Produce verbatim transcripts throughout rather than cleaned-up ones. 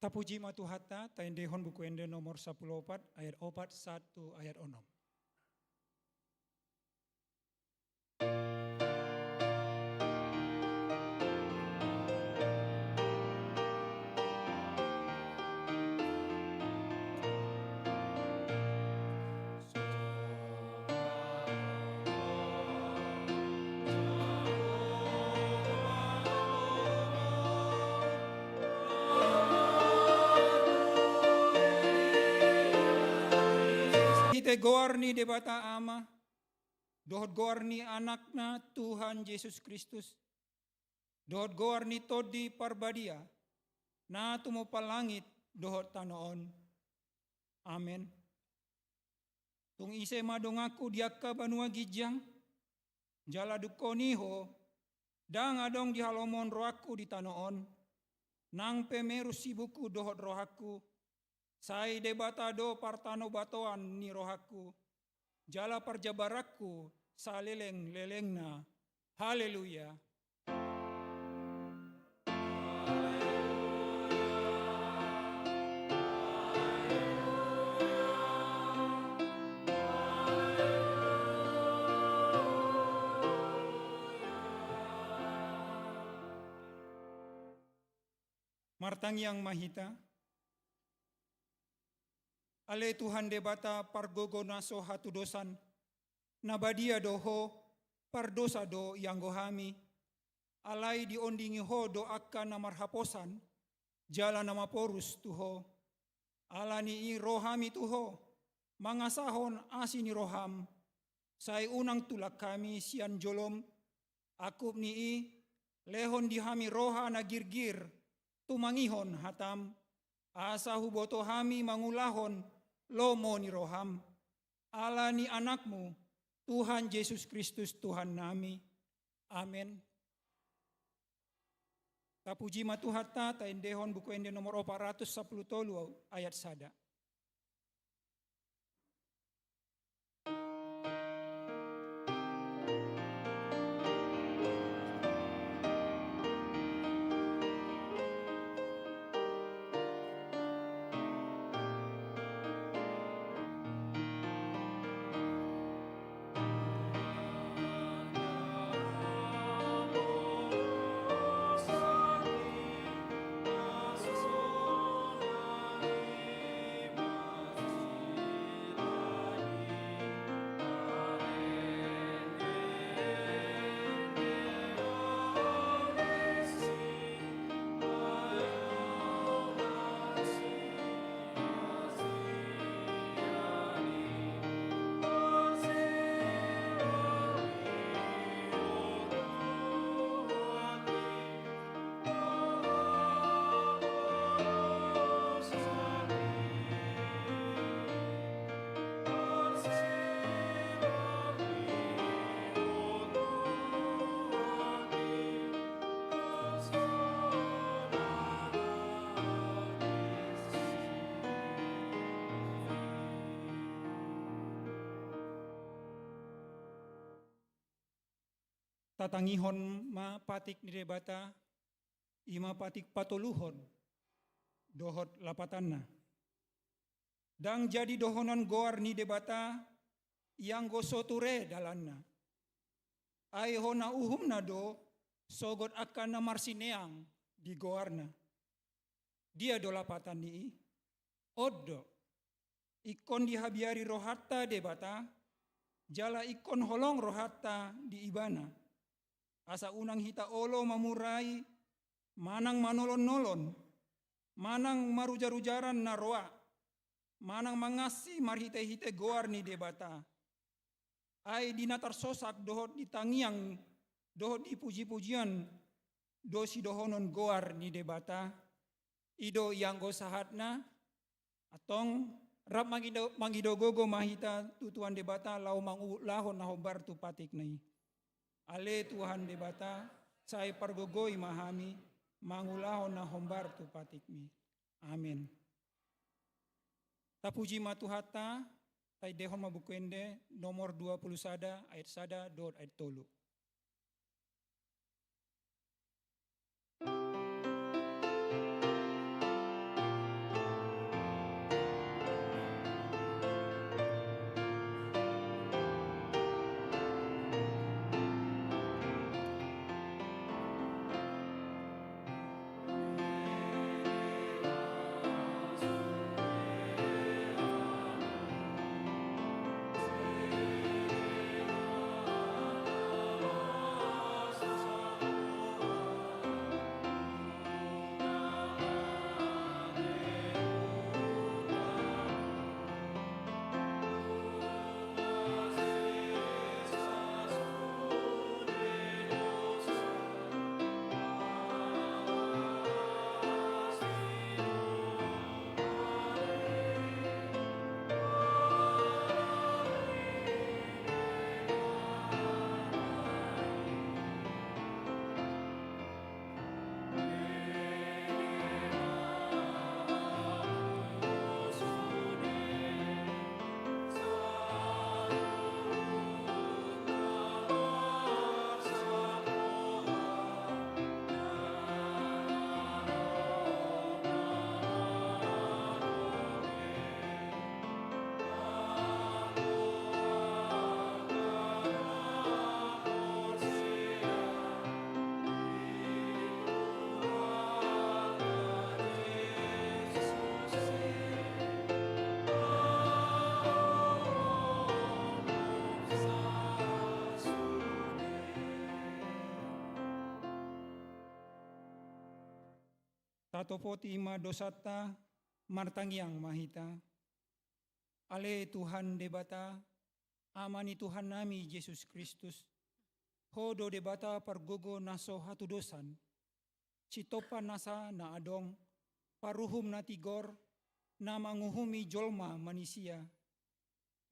Tapuji ma Tuhanta, taendehon Buku Ende nomor sampulu opat, ayat opat sahat tu ayat onom. Hite goar ni Debata Ama, dohot goar ni Anakna Tuhan Jesus Kristus, dohot goar ni Tondi Parbadia, na tumompa langit dohot tano on. Amen. Tung ise ma donganku di angka banua ginjang, jala dungkon i ho, ndang adong di halomohon rohangku di tano on, nang pe merus sibukku dohot rohangku, sai Debata do partanobatoan ni rohangku, jala parjabaranku saleleng-lelengna. Haleluya. Martangiang ma hita. Ale Tuhan Debata pargogo na so hatudosan, na badia do Ho, pardosa do ianggo hami, alai diondingi Ho do angka na marhaposan, jala na maporus tu Ho. Ala ni i ro hami tu Ho, mangasahon asi ni roham, sai unang tulak hami sian jolom, angkup ni i, lehon di hami roha na girgir, tumangihon hatam, asa huboto hami mangulahon lomo ni roham. Ala ni Anakmu, Tuhan Jesus Kristus Tuhannami. Amen. Tapuji ma Tuhanta, taendehon Buku Ende nomor opat ratus sampulu tolu ayat sada. Tatangihon ma patik ni Debata, i ma patik patoluhon dohot lapatanna. Ndang jadi dohonon goar ni Debata, ianggo so ture dalanna. Ai hona uhumna do sogot angka na marsineang di goarna. Dia do lapatan ni i? On do. Ingkon dihabiari rohanta Debata, jala ingkon holong rohanta di Ibana. Asa unang hita olo mamurai, manang manolon-nolon, manang marujar-ujaran na roa, manang mangansi marhite-hite goar ni Debata. Ai di na tarsosak dohot di tangiang, dohot di puji-pujian, do sidohonon goar ni Debata, i do ianggo sahatna, antong rap mangido, mangido gogo ma hita tu Tuhan Debata laho mangulahon na hombar tu patikna i. Ale Tuhan Debata, sai pargogoi ma hami, mangulahon na hombar tu patikmi. Amen. Tapuji ma Tuhanta, taendehon ma Buku Ende nomor dua pulu sada, ayat sada dohot ayat tolu. Topoti ma dosanta, martangiang ma hita. Ale Tuhan Debata, Ama ni Tuhannami Jesus Kristus, Ho do Debata pargogo na so hatudosan, sitompa nasa na adong, paruhum na tigor, na manguhumi jolma manisia.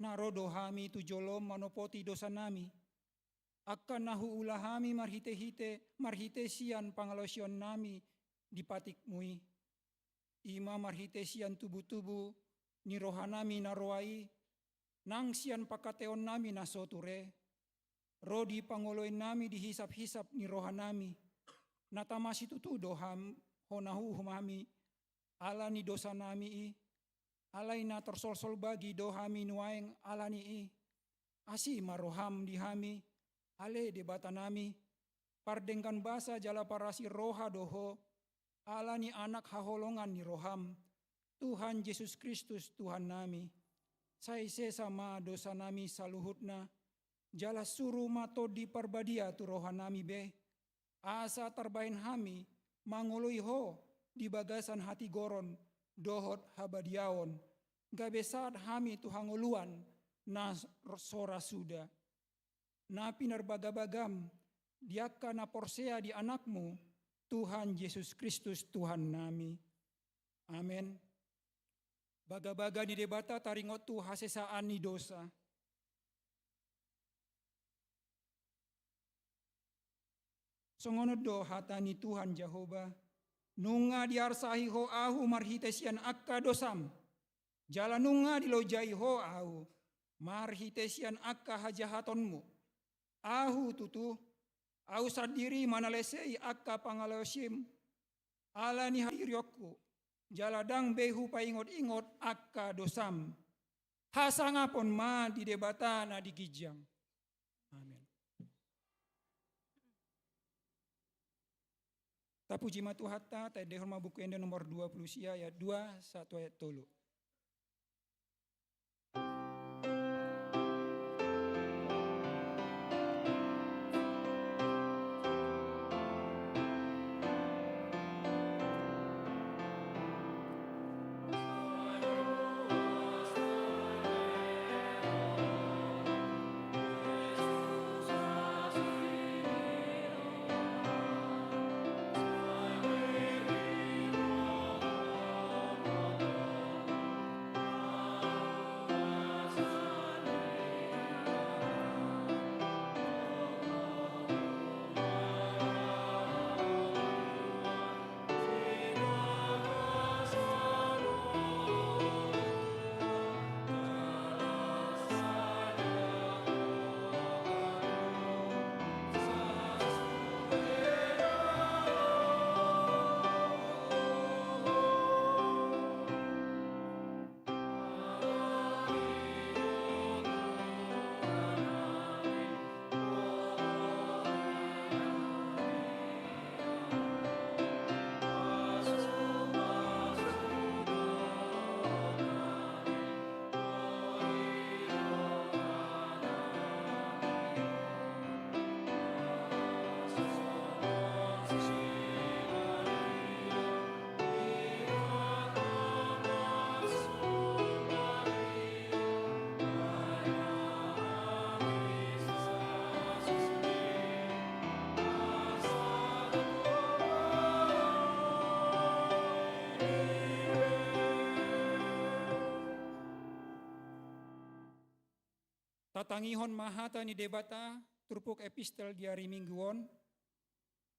Na ro do hami tu jolom manopoti dosanami, angka na huula hami marhite-hite, marhite sian pangalaosionnami di patikmu i. I ma marhite sian tubu-tubu ni rohanami na roa i, nang sian pangkataionnami na so ture, ro di pangoloionnami di hisap-hisap ni rohanami, na tama situtu do ham, Ho na huuhum hami, ala ni dosanami i, alai na tarsolsol bagi do hami nuaeng ala ni i. Asi ma roham di hami, ale Debatanami, pardenggan basa jala parasi roha do Ho, ala ni Anak haholongan ni roham, Tuhan Jesus Kristus Tuhannami. Sai sesa ma dosanami saluhutna, jala suru ma Tondi Parbadia tu rohanami be, asa tarbahen hami mangoloi Ho di bagasan hatigoron dohot habadiaon, gabe sahat hami tu hangoluan na so ra suda, na pinarbagabagam di angka na porsea di Anakmu, Tuhan Jesus Kristus Tuhannami. Amen. Bagabaga ni Debata taringot tu hasesaan ni dosa. Songon on do hata ni Tuhan Jahowa: Nunga diarsahi Ho Ahu marhite sian angka dosam, jala nunga dilojai Ho Ahu marhite sian angka hajahatonmu. Ahu tutu, Ahu sandiri manalesei angka pangalaosim, ala ni hadirionku, jala ndang be hupaingot-ingot angka dosam. Hasangapon ma di Debata na di ginjang. Amen. Tapuji ma Tuhanta, taendehon ma Buku Ende nomor dua puluh sia, ayat dua sahat tu ayat tolu. Tatangihon ma hata ni Debata, turpuk epistel di ari Minggu on,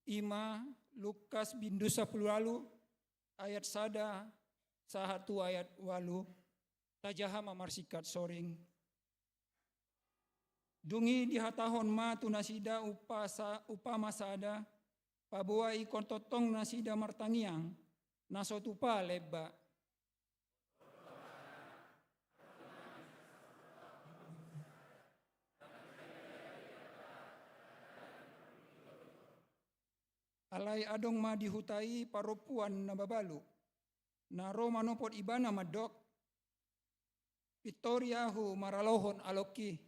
i ma Lukas bindu sampulu ualu, ayat sada sahat tu ayat ualu. Tajaha ma marsingkat soring. Dung i dihatahon ma tu nasida upa sa-, upama sada, paboa ingkon tongtong nasida martangiang, na so tupa lemba. Alai adong ma di huta i parompuan na mabalu, na ro manopot ibana mandok: Pintori ahu maralohon alongki.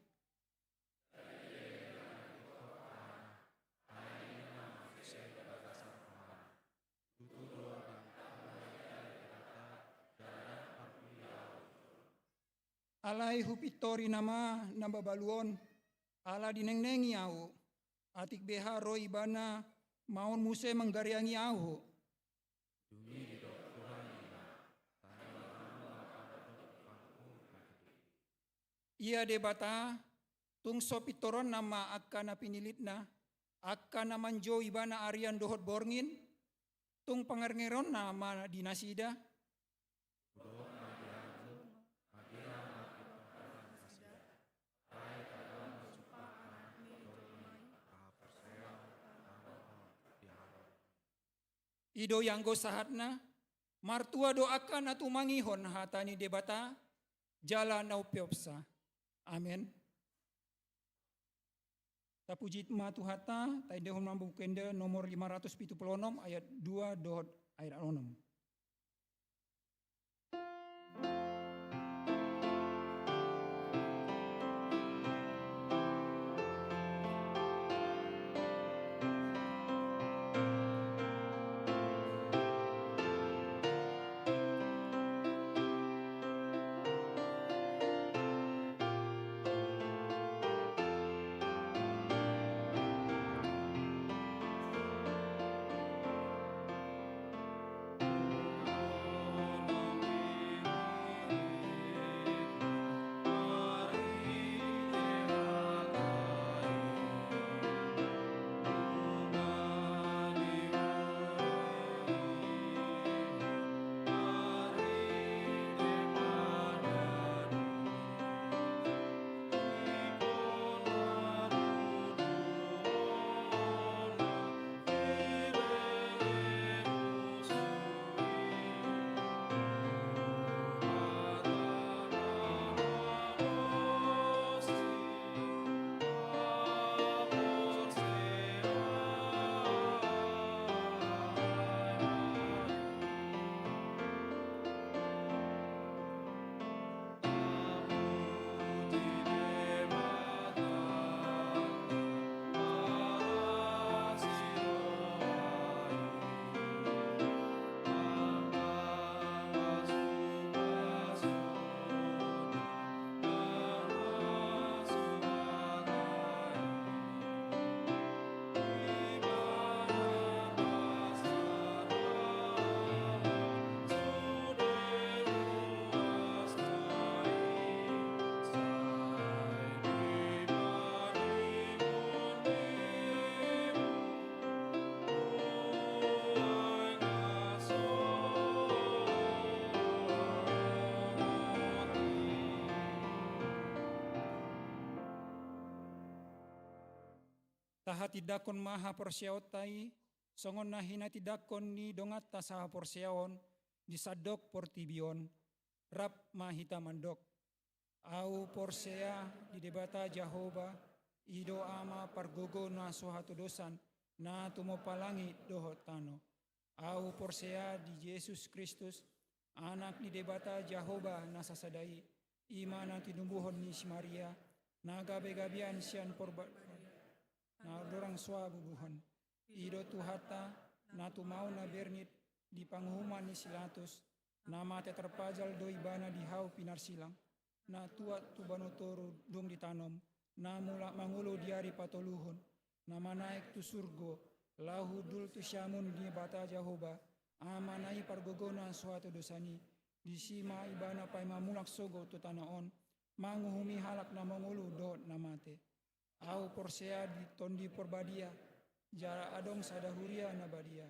Alai hupintori nama na mabalu on, ala dinengnengi ahu, atik beha ro ibana maon muse manggariangi ahu. Ia Debata, tung so pintoronna ma angka na pinilitna, angka na manjou ibana arian dohot borngin, tung pangergeronna ma di nasida. I do i anggo sahatna, martua do angka na tumangihon hata ni Debata, jala na umpeopsa. Amen. Tapuji ma Tuhanta, taendehon ma Buku Ende nomor lima ratus pitu pulu onom ayat dua dohot ayat onom. Tahatindangkon ma haporseaonta i, songon na hinatindangkon ni donganta sahaporseaon di sandok portibi on, rap ma hita mandok. Ahu porsea di Debata Jahowa, i do Ama pargogo na so hatodosan, na tumompa langit dohot tano. Ahu porsea di Jesus Kristus, Anak ni Debata Jahowa na sasada i, i ma na tinubuhon ni si Maria, na gabegabean sian porba-, na dorang so bubuhon. I do Tuhanta, na tumaon na bernit di panguhuman ni si Latus, na mate tarpajal do ibana di hau pinarsilang, na tuat tu banua toru dung ditanom, na mulak mangolu di ari patoluhon, na manaek tu surgo, laho hundul tu siamun ni Debata Jahowa, Ama na i pargogo na so hatodosan i, disi ma ibana paima mulak sogot tu tano on, manguhumi halak na mangolu dohot na mate. Ahu porsea di Tondi Porbadia, jala adong sada huria na badia,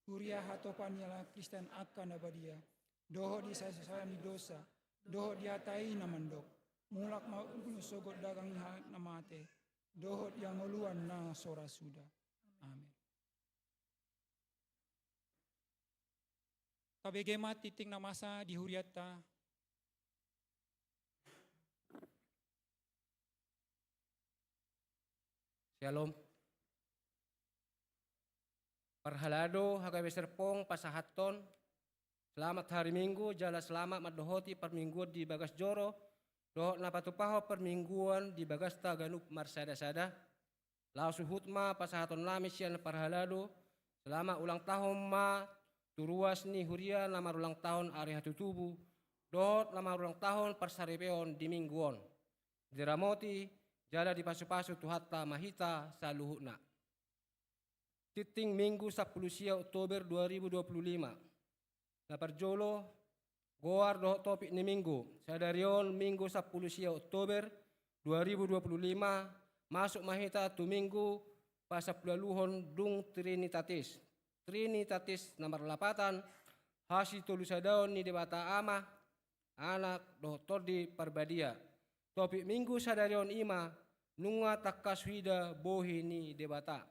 huria hatopan ni halak Kristen angka na badia, dohot di hasesaan ni dosa, dohot di hata i na mandok, mulak ma mangolu sogot daging ni halak na mate, dohot di hangoluan na so ra suda. Amen. Tabege ma tingting na masa di hurianta. Syalom. Parhalado, hagabe serpong pasahathon selamat hari Minggu, jala selamat mandohoti parmingguon di bagas joro, dohot na patupahon parmingguon di bagasta ganup marsada-sada. Laos huhut ma pasahaton nami sian parhalado, selamat ulang tahun ma tu ruas ni huria na marulang tahun ari hatutubu, dohot na marulang tahun parsaripeon di minggu on. Diramoti jala dipasupasu Tuhanta ma hita saluhutna. Tingting Minggu sampulu sia Oktober dua ribu dua puluh lima. Na parjolo, goar dohot topik ni minggu. Sadari on Minggu sampulu sia Oktober dua ribu dua puluh lima, masuk ma hita tu Minggu pasampuluualuhon dung Trinitatis. Trinitatis na marlapatan hasitolusadaon ni Debata Ama, Anak dohot Tondi Parbadia. Topik Minggu sadari on i ma, nunga tangkas huida bohi ni Debata.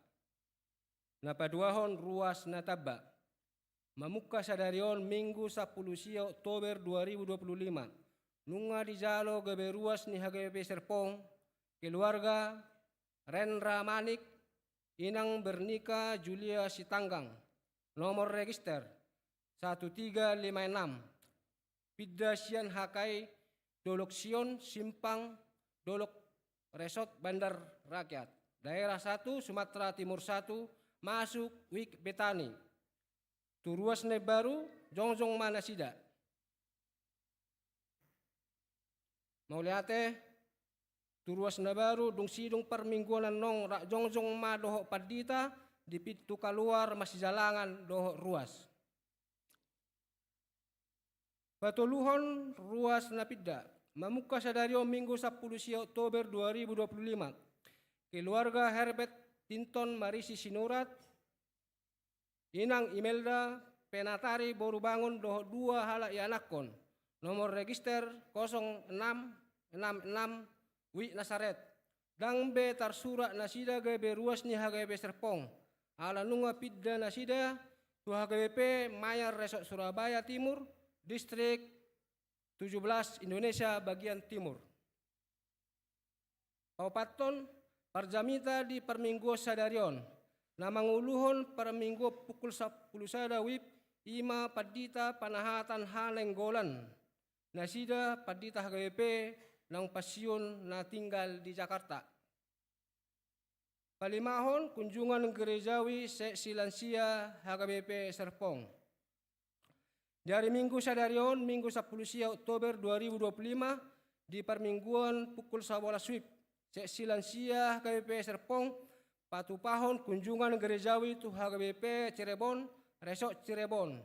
Na paduahon, ruas na tamba. Mamungka sadari on Minggu sampulu sia Oktober dua ribu dua puluh lima, nunga dijalo gabe ruas ni H K B P Serpong, keluarga Rendra Manik, inang Bernika Julia Sitanggang, nomor register satu tiga lima enam, pinda sian H K I Dolok Sion, Simpang Dolok, Resort Bandar Rakyat, Daerah satu, Sumatera Timur satu, masuk Wik Betani. Tu ruas na imbaru, jongjong ma nasida. Mauliate. Tu ruas na baru, dung sidung parmingguan annon, rap jongjong ma dohot pandita di pintu kaluar masijalangan dohot ruas. Patoluhon, ruas na pinda. Mamungka sadari on Minggu sampulu sia Oktober dua ribu dua puluh lima, keluarga Herbert Tinton marisi sinurat, inang Imelda Penatari boru Bangun dohot dua halak ianakhon, nomor register kosong enam enam enam, Wik Nasaret. Ndang be tarsurat nasida gabe ruas ni H K B P Serpong, ala nunga pinda nasida tu H K B P Mayan, Resort Surabaya Timur, Distrik tujuh belas, Indonesia bagian timur. Paopathon, parjamita di parmingguon sadari on. Na manguluhon parmingguon pukul sampulu sada wib, i ma Pandita Panahatan H Nainggolan. Nasida pandita H K B P naung pensiun na tinggal di Jakarta. Palimahon, kunjungan gerejawi seksi lansia H K B P Serpong. Di ari Minggu sadari on, Minggu sampulu sia Oktober dua ribu dua puluh lima, di parmingguon pukul sabolas wib, seksi lansia H K B P Serpong patupahon kunjungan gerejawi tu H K B P Cirebon, Resort Cirebon.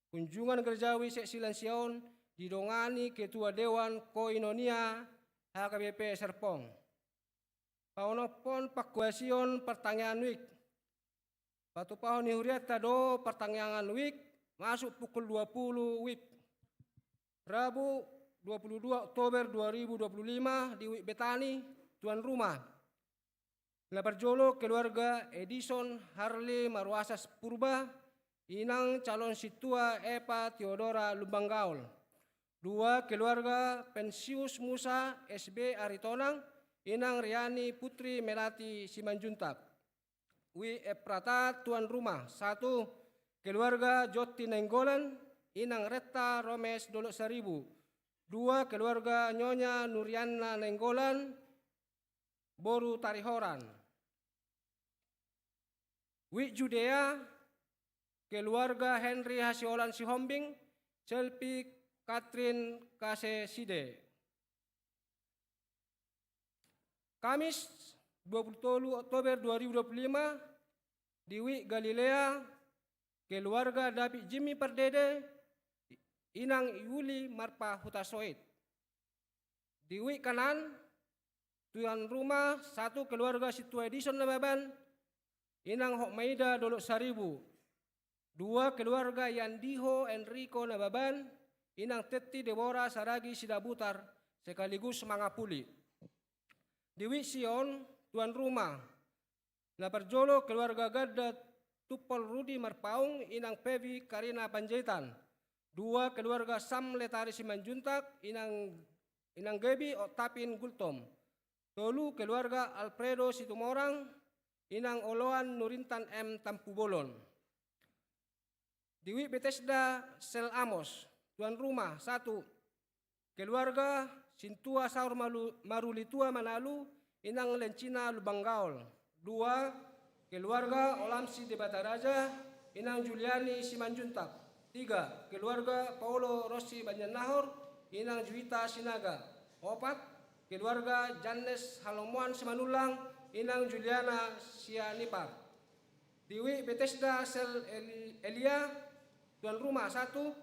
Kunjungan gerejawi seksi lansia on didongani Ketua Dewan Koinonia H K B P Serpong. Paonomhon pangkobasion partangiangan wik. Patupahon ni hurianta do partangiangan wik, masuk pukul dua puluh wib. Rabu, dua puluh dua Oktober dua ribu dua puluh lima, di Wik Betani, tuan rumah. Na parjolo, keluarga Edison Harley Maruasas Purba, inang calon sintua Eva Theodora Lumban Gaol. Dua, keluarga Pensius Musa S B Aritonang, inang Riani Putri Melati Simanjuntak. Wik Efrata, tuan rumah. Satu, keluarga Jonti Nainggolan, inang Retta Romes Dolok Saribu. Dua, keluarga Nyonya Nurianna Nainggolan, boru Tarihoran. Wik Judea, keluarga Henry Hasiolan Sihombing, Selvi Katrin Kaseside. Kamis, dua puluh tolu Oktober dua ribu dua puluh lima, di Wik Galilea, keluarga David Jimmy Pardede, inang Yuli Marpa Hutasoit. Di Wik Kanaan, tuan rumah. Satu, keluarga sintua Edison Nababan, inang Hotmaida Dolok Saribu. Dua, keluarga Yandiho Enrico Nababan, inang Tetti Debora Saragi Sidabutar, sekaligus Mangapuli. Di Wik Sion, tuan rumah. Na parjolo, keluarga ganda Tumpol Rudi Marpaung, inang Pevi Karina Panjaitan. Dua, keluarga Sam Letari Simanjuntak, inang, inang Gebi Oktavin Gultom. Tolu, keluarga Alfredo Situmorang, inang oloan Nurintan M Tampubolon. Di Wik Betesda Sel Amos, tuan rumah. Satu, keluarga sintua Saur Malu-, Marulitua Manalu, inang Lencina Lumban Gaol. Dua, keluarga Olamsi Debata Raja, inang Juliani Simanjuntak. Tiga, keluarga Paolo Rossi Banjarnahor, inang Juwita Sinaga. Opat, keluarga Jannes Halomoan Simanullang, inang Juliana Sianipar. Tiwi Betesda sel Eli-, Elia, tuan rumah. Satu,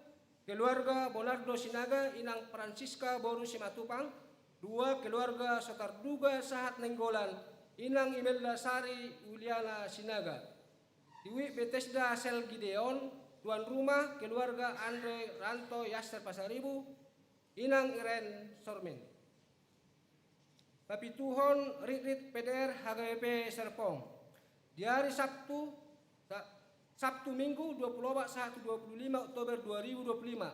keluarga Bonardo Sinaga, inang Francisca boru Simatupang. Dua, keluarga Sotarduga Sahat Nainggolan, inang Imelda Sari Uliana Sinaga. Tiwi Betesda sel Gideon, tuan rumah, keluarga Andre Ranto Yaster Pasaribu, inang Iren Sormin. Papituhon ritrit P D R H K B P Serpong. Di hari Sabtu, sa-, Sabtu Minggu dua puluh opat sahat tu dua puluh lima Oktober dua ribu dua puluh lima.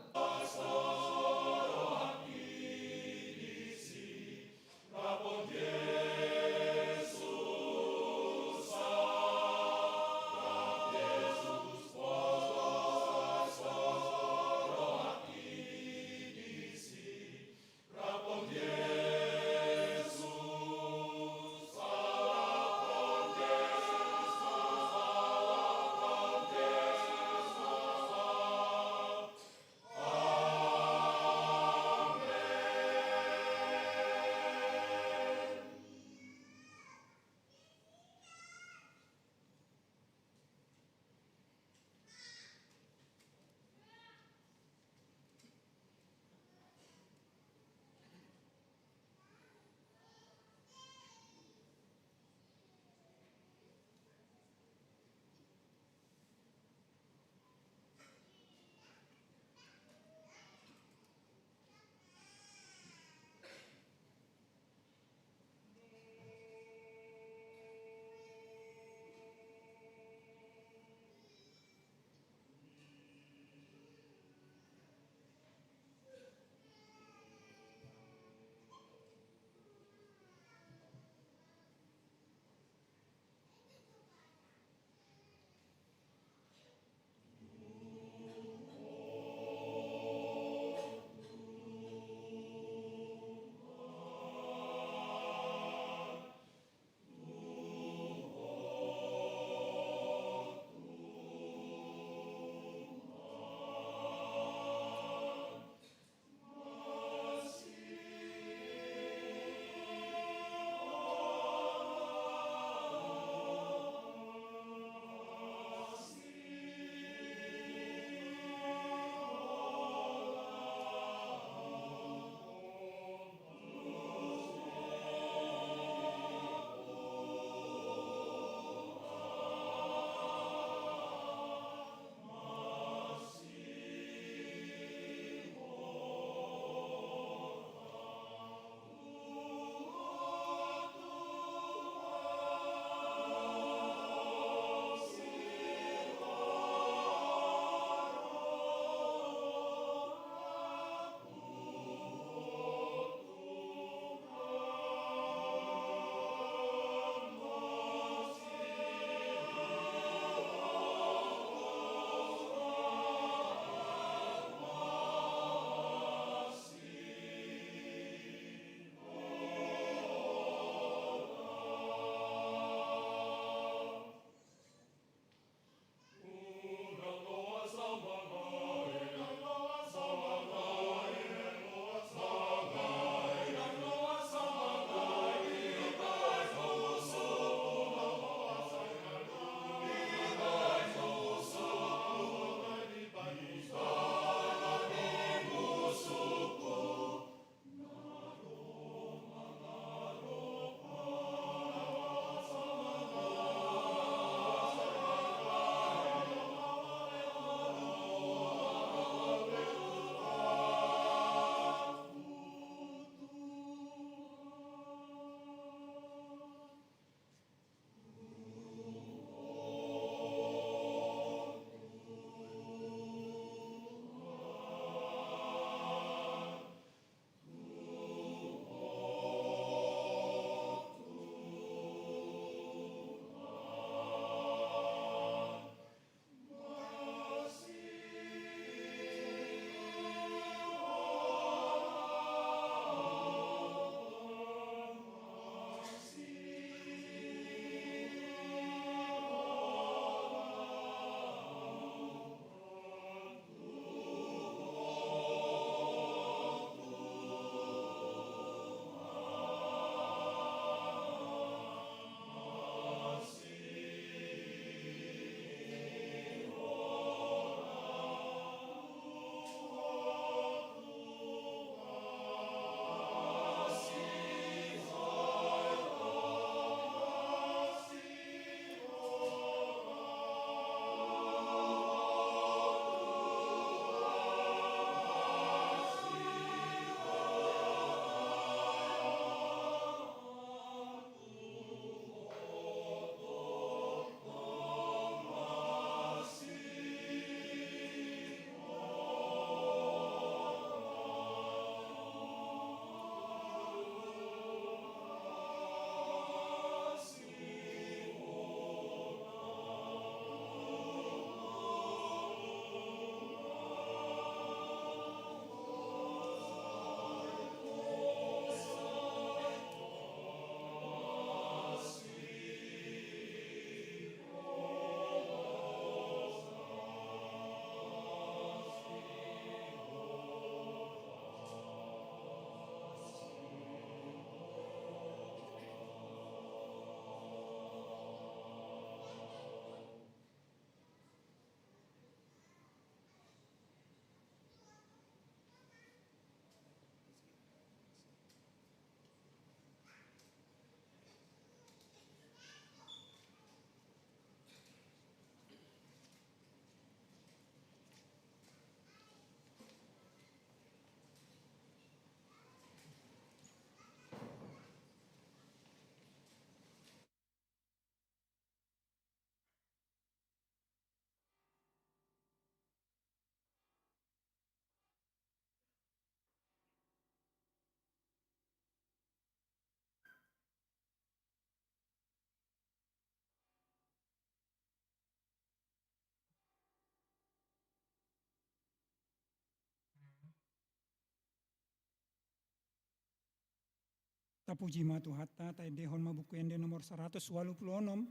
Tapuji ma Tuhanta, taendehon ma Buku Ende nomor saratus ualu pulu onom,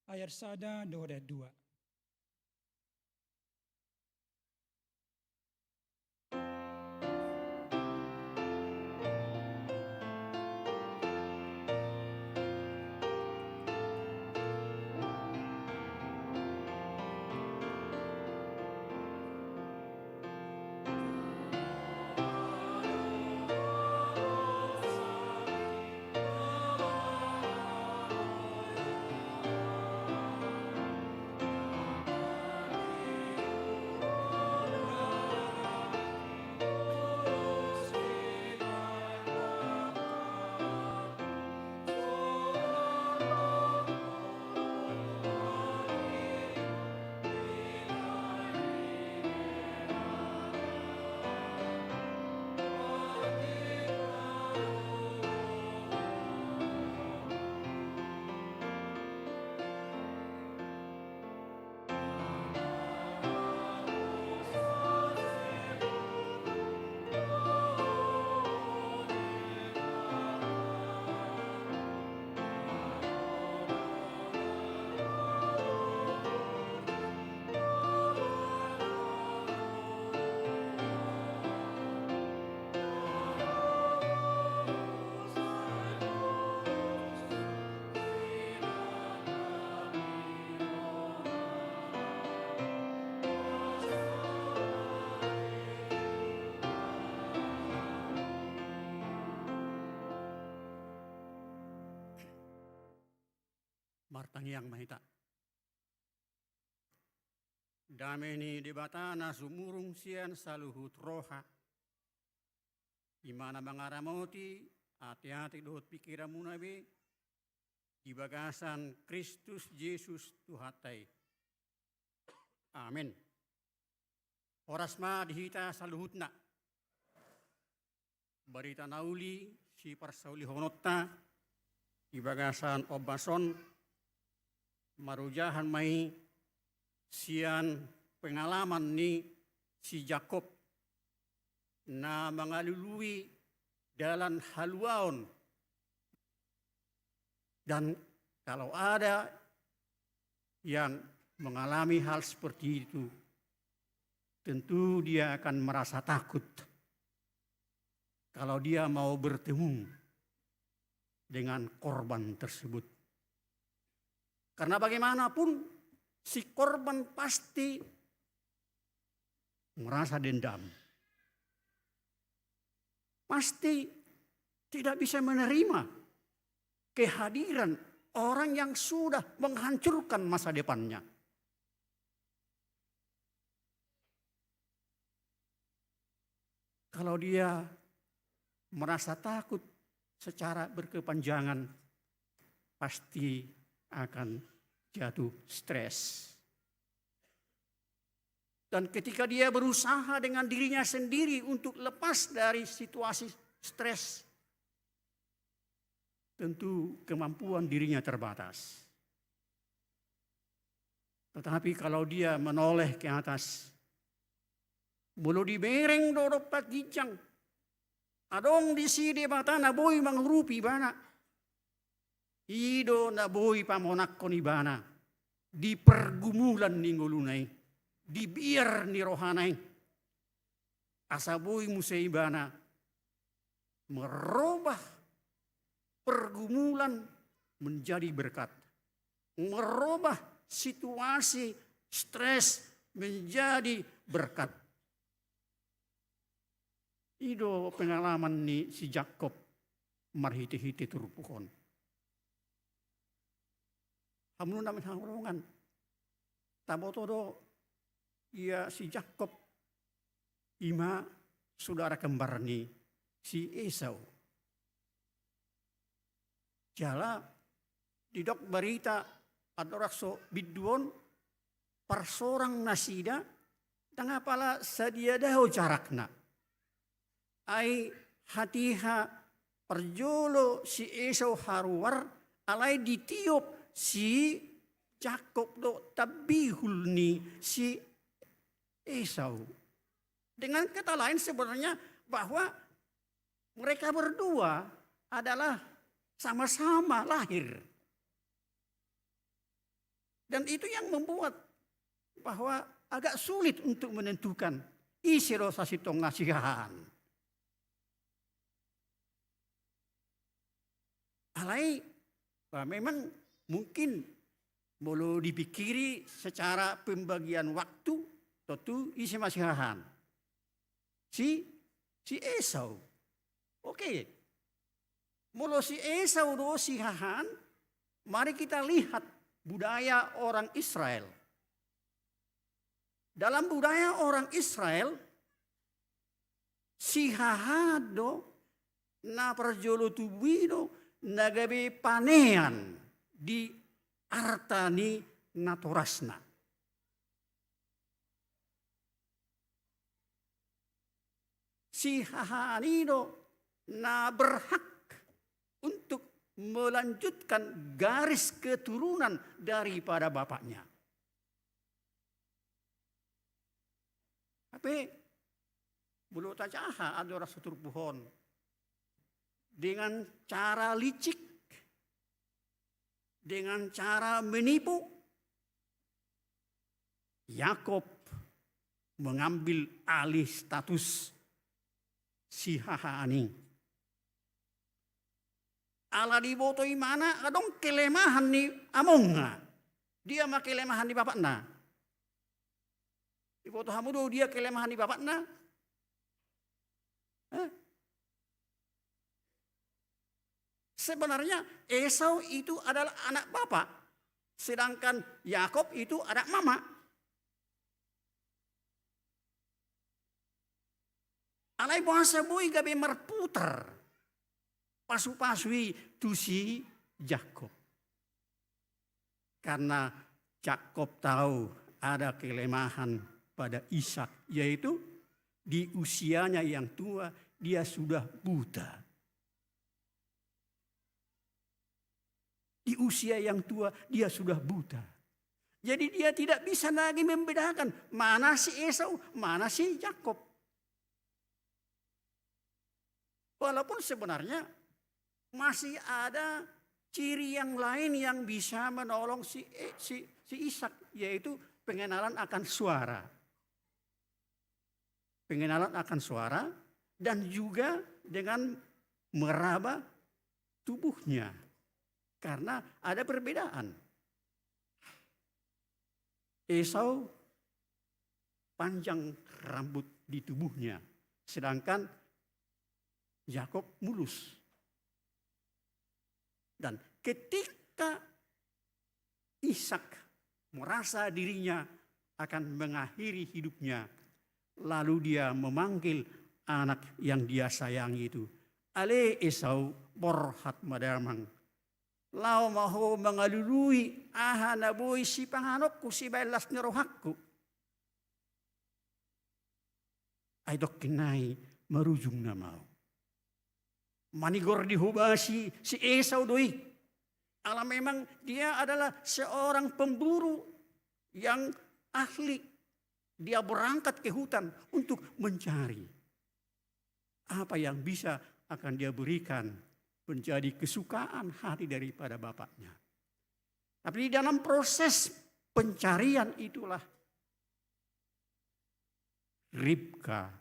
ayat sada dohot ayat dua. Martangiang ma hita. Dame ni Debata na sumurung sian saluhut roha, i ma na mangaramoti ateate dohot pingkiranmuna be di bagasan Kristus Jesus Tuhanta i. Amen. Horas ma di hita saluhutna. Barita na uli siparsaulihononta di bagasan ombas on, marojahan ma i sian pengalaman ni si Jakkob na mangalului dalan haluaon. Dan kalau ada yang mengalami hal seperti itu, tentu dia akan merasa takut kalau dia mau bertemu dengan korban tersebut. Karena bagaimanapun, si korban pasti merasa dendam. Pasti tidak bisa menerima kehadiran orang yang sudah menghancurkan masa depannya. Kalau dia merasa takut secara berkepanjangan, pasti akan jatuh stres. Dan ketika dia berusaha dengan dirinya sendiri untuk lepas dari situasi stres, tentu kemampuan dirinya terbatas. Tetapi kalau dia menoleh ke atas, molo dibereng do dompak ginjang, adong disi Debata na boi mangurupi ibana. I do na boi pamonangkon ibana di pergumulan ni ngoluna i, di biar ni rohana i. Asa boi muse ibana merubah pergumulan menjadi berkat, merubah situasi stres menjadi berkat. I do pengalaman ni si Jakkob marhite-hite turpuk on. Hamu na manghaholongan, taboto do ia si Jakkob, i ma sudara kembar ni si Esau. Jala didok barita andorang so bindu on, parsorang nasida, ndang apala sadia dao jarakna. Ai hatiha parjolo si Esau haruar, alai ditiop si Jakkob do tambihul ni si Esau. Dengan kata lain sebenarnya bahwa mereka berdua adalah sama-sama lahir. Dan itu yang membuat bahwa agak sulit untuk menentukan ise do sasintongna si hahaan. Alai, bah, memang mungkin molo dipikiri secara pembagian waktu, tontu ise ma si hahaan? Si, si Esau. Oke. Molo si Esau do si hahaan, mari kita lihat budaya orang Israel. Dalam budaya orang Israel, si hahaan do na parjolo tubu i do na gabe panean di arta ni natorasna. Si hahaan i do na berhak untuk melanjutkan garis keturunan daripada bapaknya. Tapi molo tajaha andorang so turpuk on, dengan cara licik, dengan cara menipu, Yakub mengambil alih status si hahaan i. Ala diboto ibana adong kelemahan ni amongna. Dia ma kelemahan ni bapakna. Diboto hamu do dia kelemahan ni bapakna? Eh? Sebenarnya Esau itu adalah anak bapak, sedangkan Yakub itu anak mama. Alai boasa boi gabe marputar pasu-pasu i tu si Yakub? Karena Yakub tahu ada kelemahan pada Ishak, yaitu di usianya yang tua dia sudah buta. Di usia yang tua dia sudah buta. Jadi dia tidak bisa lagi membedakan mana si Esau, mana si Yakub. Walaupun sebenarnya masih ada ciri yang lain yang bisa menolong si, eh, si, si Ishak, yaitu pengenalan akan suara. Pengenalan akan suara dan juga dengan meraba tubuhnya. Karena ada perbedaan. Esau panjang rambut di tubuhnya, sedangkan Yakub mulus. Dan ketika Ishak merasa dirinya akan mengakhiri hidupnya, lalu dia memanggil anak yang dia sayangi itu, "Ale Esau, borhat ma damang. Laho ma ho mangalului aha na boi sipanganonku sibaen las ni rohangku." Ai tongkin nai marujung nama au. Manigor dihobasi si Esau do i. Ala memang dia adalah seorang pemburu yang ahli. Dia berangkat ke hutan untuk mencari apa yang bisa akan dia berikan menjadi kesukaan hati daripada bapaknya. Tapi di dalam proses pencarian itulah Ribka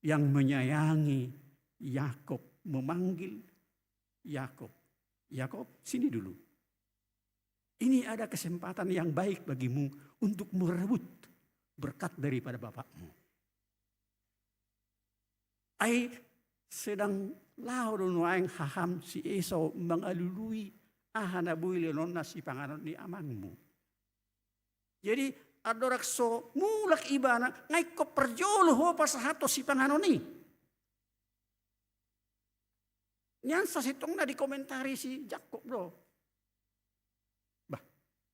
yang menyayangi Yakub memanggil Yakub, "Yakub, sini dulu. Ini ada kesempatan yang baik bagimu untuk merebut berkat daripada bapakmu." Ai sedang laho do nuaeng haham si Esau mangalului aha na boi leononna sipanganon ni amangmu. Jadi andorang so mulak ibana, nga ingkon parjolo ho pasahathon sipanganon i. Nian sasintongna dikomentari si Jakkob do. Bah,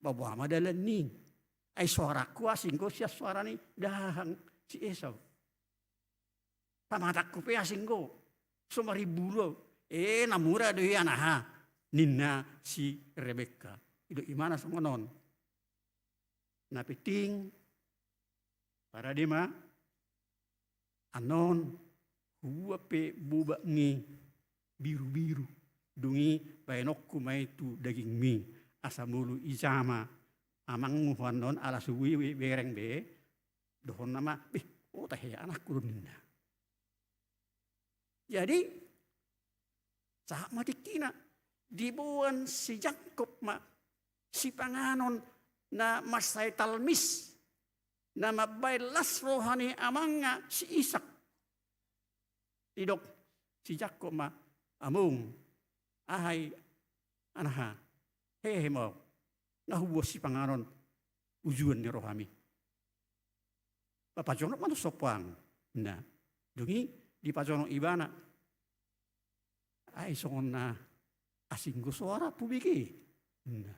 ba boha ma dalan ni? Ai soarangku asing do sian soara ni dahahang si Esau. Pamatangku pe asing do, so marimbu do. Eh, na mura do i anaha, ninna si Rebekka. I do ibana songon on. Na penting, parade ma, annon hubuat pe bobakmi birubiru. Dung i baenonku ma i tu dagingmi, asa molo ijama amangmu ho annon ala so boi be-, bereng be, dohonna ma, "Beh, olo tahe anakku do," ninna. Jadi, sahat ma tingkina, diboan si Jakkob ma sipanganon na mansai talmis, na mambaen las roha ni amangna si Isak. Didok si Jakkob ma, "Among, aha i anaha, hehe ma ahu, nga huboan sipanganon ujuan ni rohami." "Pajonok ma tutu sompu, Amang," ninna. Dung i dipajonok ibana. "Ai songon na asing do soara pubege," ninna.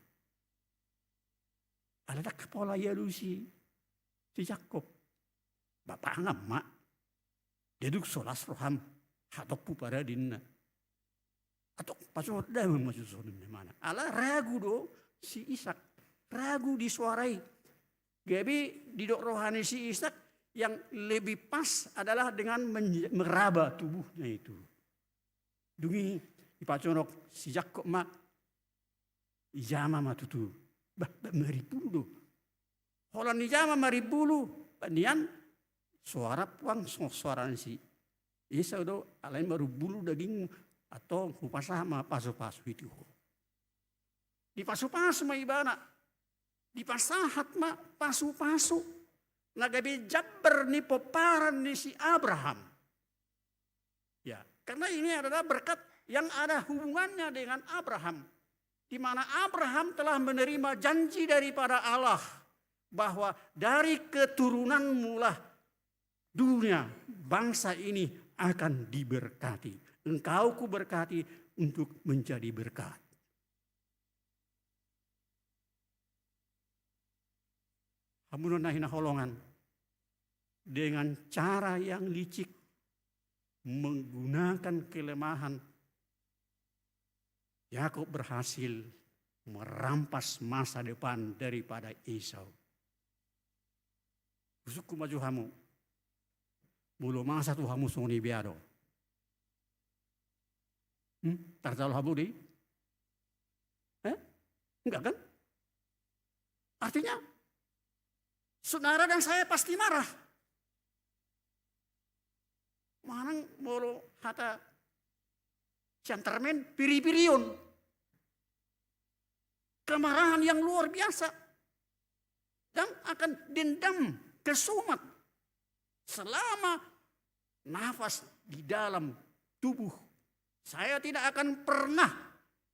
Alai ndang pola dialusi si Jakkob. "Ba pangan ma. Dia dung so las roham, hatop huparade," ninna. "Antong pajonok damang ma tutu," ninna ibana. Ala ragu do si Isak, ragu di soara i. Gabe didok roha ni si Isak, yang lebih pas adalah dengan men-, meraba tubuhnya itu. Dung i dipajonok si Jakkob ma, ijama ma tutu. Bah, bah, marimbulu do. Holan ijama marimbulu, bah, nian soara puang songon soara ni si Esau do, alai marimbulu dagingmu, antong hupasahat ma pasupasu i tu ho. Dipasupasu ma ibana, dipasahat ma pasupasu na gabe jambar ni pomparan ni si Abraham. Ya, karena ini adalah berkat yang ada hubungannya dengan Abraham, di mana Abraham telah menerima janji daripada Allah bahwa dari keturunanmulah dunia, bangsa ini akan diberkati. Engkau kuberkati untuk menjadi berkat. Hamu na hinaholongan, dengan cara yang licik, menggunakan kelemahan, Yakub berhasil merampas masa depan daripada Esau. Husungkun ma jo hamu, molo masa tu hamu songon i, bea do? Hmm? Tarjalo hamu do i? Eh? Enggak kan? Artinya, saudara dan saya pasti marah. Manang molo hata sian Tarmen, piripirion. Kemarahan yang luar biasa. Dan akan dendam kesumat selama nafas di dalam tubuh. Saya tidak akan pernah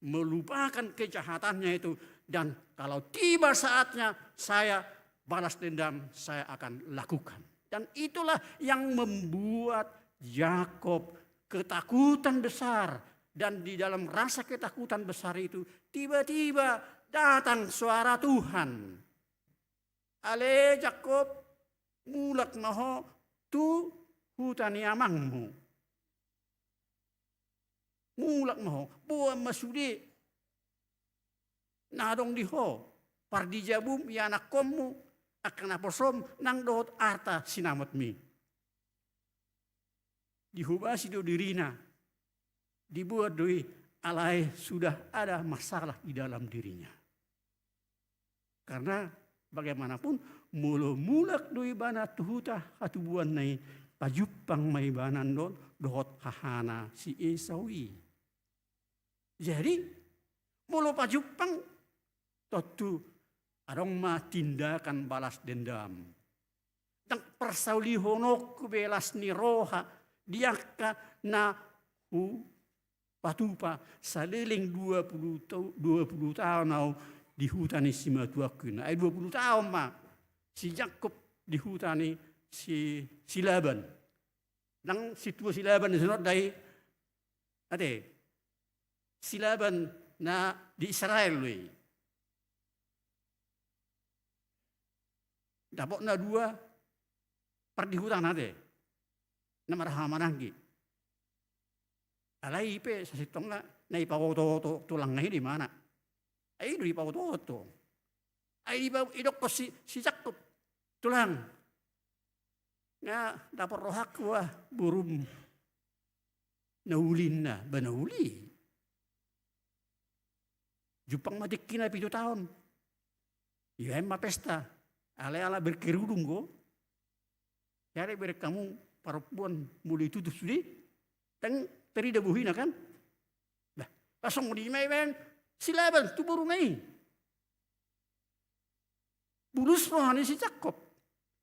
melupakan kejahatannya itu. Dan kalau tiba saatnya saya balas dendam, saya akan lakukan. Dan itulah yang membuat Yakub ketakutan besar. Dan di dalam rasa ketakutan besar itu, tiba-tiba datang suara Tuhan. Ale Jakkob, mulak ma ho tu huta ni amangmu. Mulak ma ho, boan ma sude na adong di ho, pardijabum, ianakkonmu, angka naposom, nang dohot arta sinamotmi. Dihobasi do dirina, diboan do i, alai sudah ada masalah di dalam dirinya. Karena bagaimanapun, molo mulak do ibana tu huta hatubuanna i, pajumpang ma ibana do-, dohot hahana si Esau i. Jadi, molo pajumpang, tontu adong ma tindakan balas dendam. Ndang parsaulihononku be las ni roha di angka na hupatupa saleleng dua pulu tau-, dua pulu taon au di huta ni simatuangku i. Ai dua pulu taon ma si Jakkob di huta ni si, si Laban. Ndang sintua si Laban songon on da i. Ate. Si Laban na di Israel do i. Dapotna dua, pardihutana ate. Na marhahamaranggi. Alai i pe sasintongna na ipaotooto tulangna i do ibana. Ai i do ipaotooto. Ai i do ipa-, idokkon si, si Jakkob. Tulang. Nga dapot rohangku ah, borum. na uli ninna, ba na uli. Jumpang ma tingkina pitu taon. Ia, ima pesta. Alai ala berkerudung do. Jadi berek hamu parompuan molo ditutup sude, ndang tarida bohina kan? Bah, langsung di ma ibaen si Laban tu boruna i. Bulus roha ni si Jakob.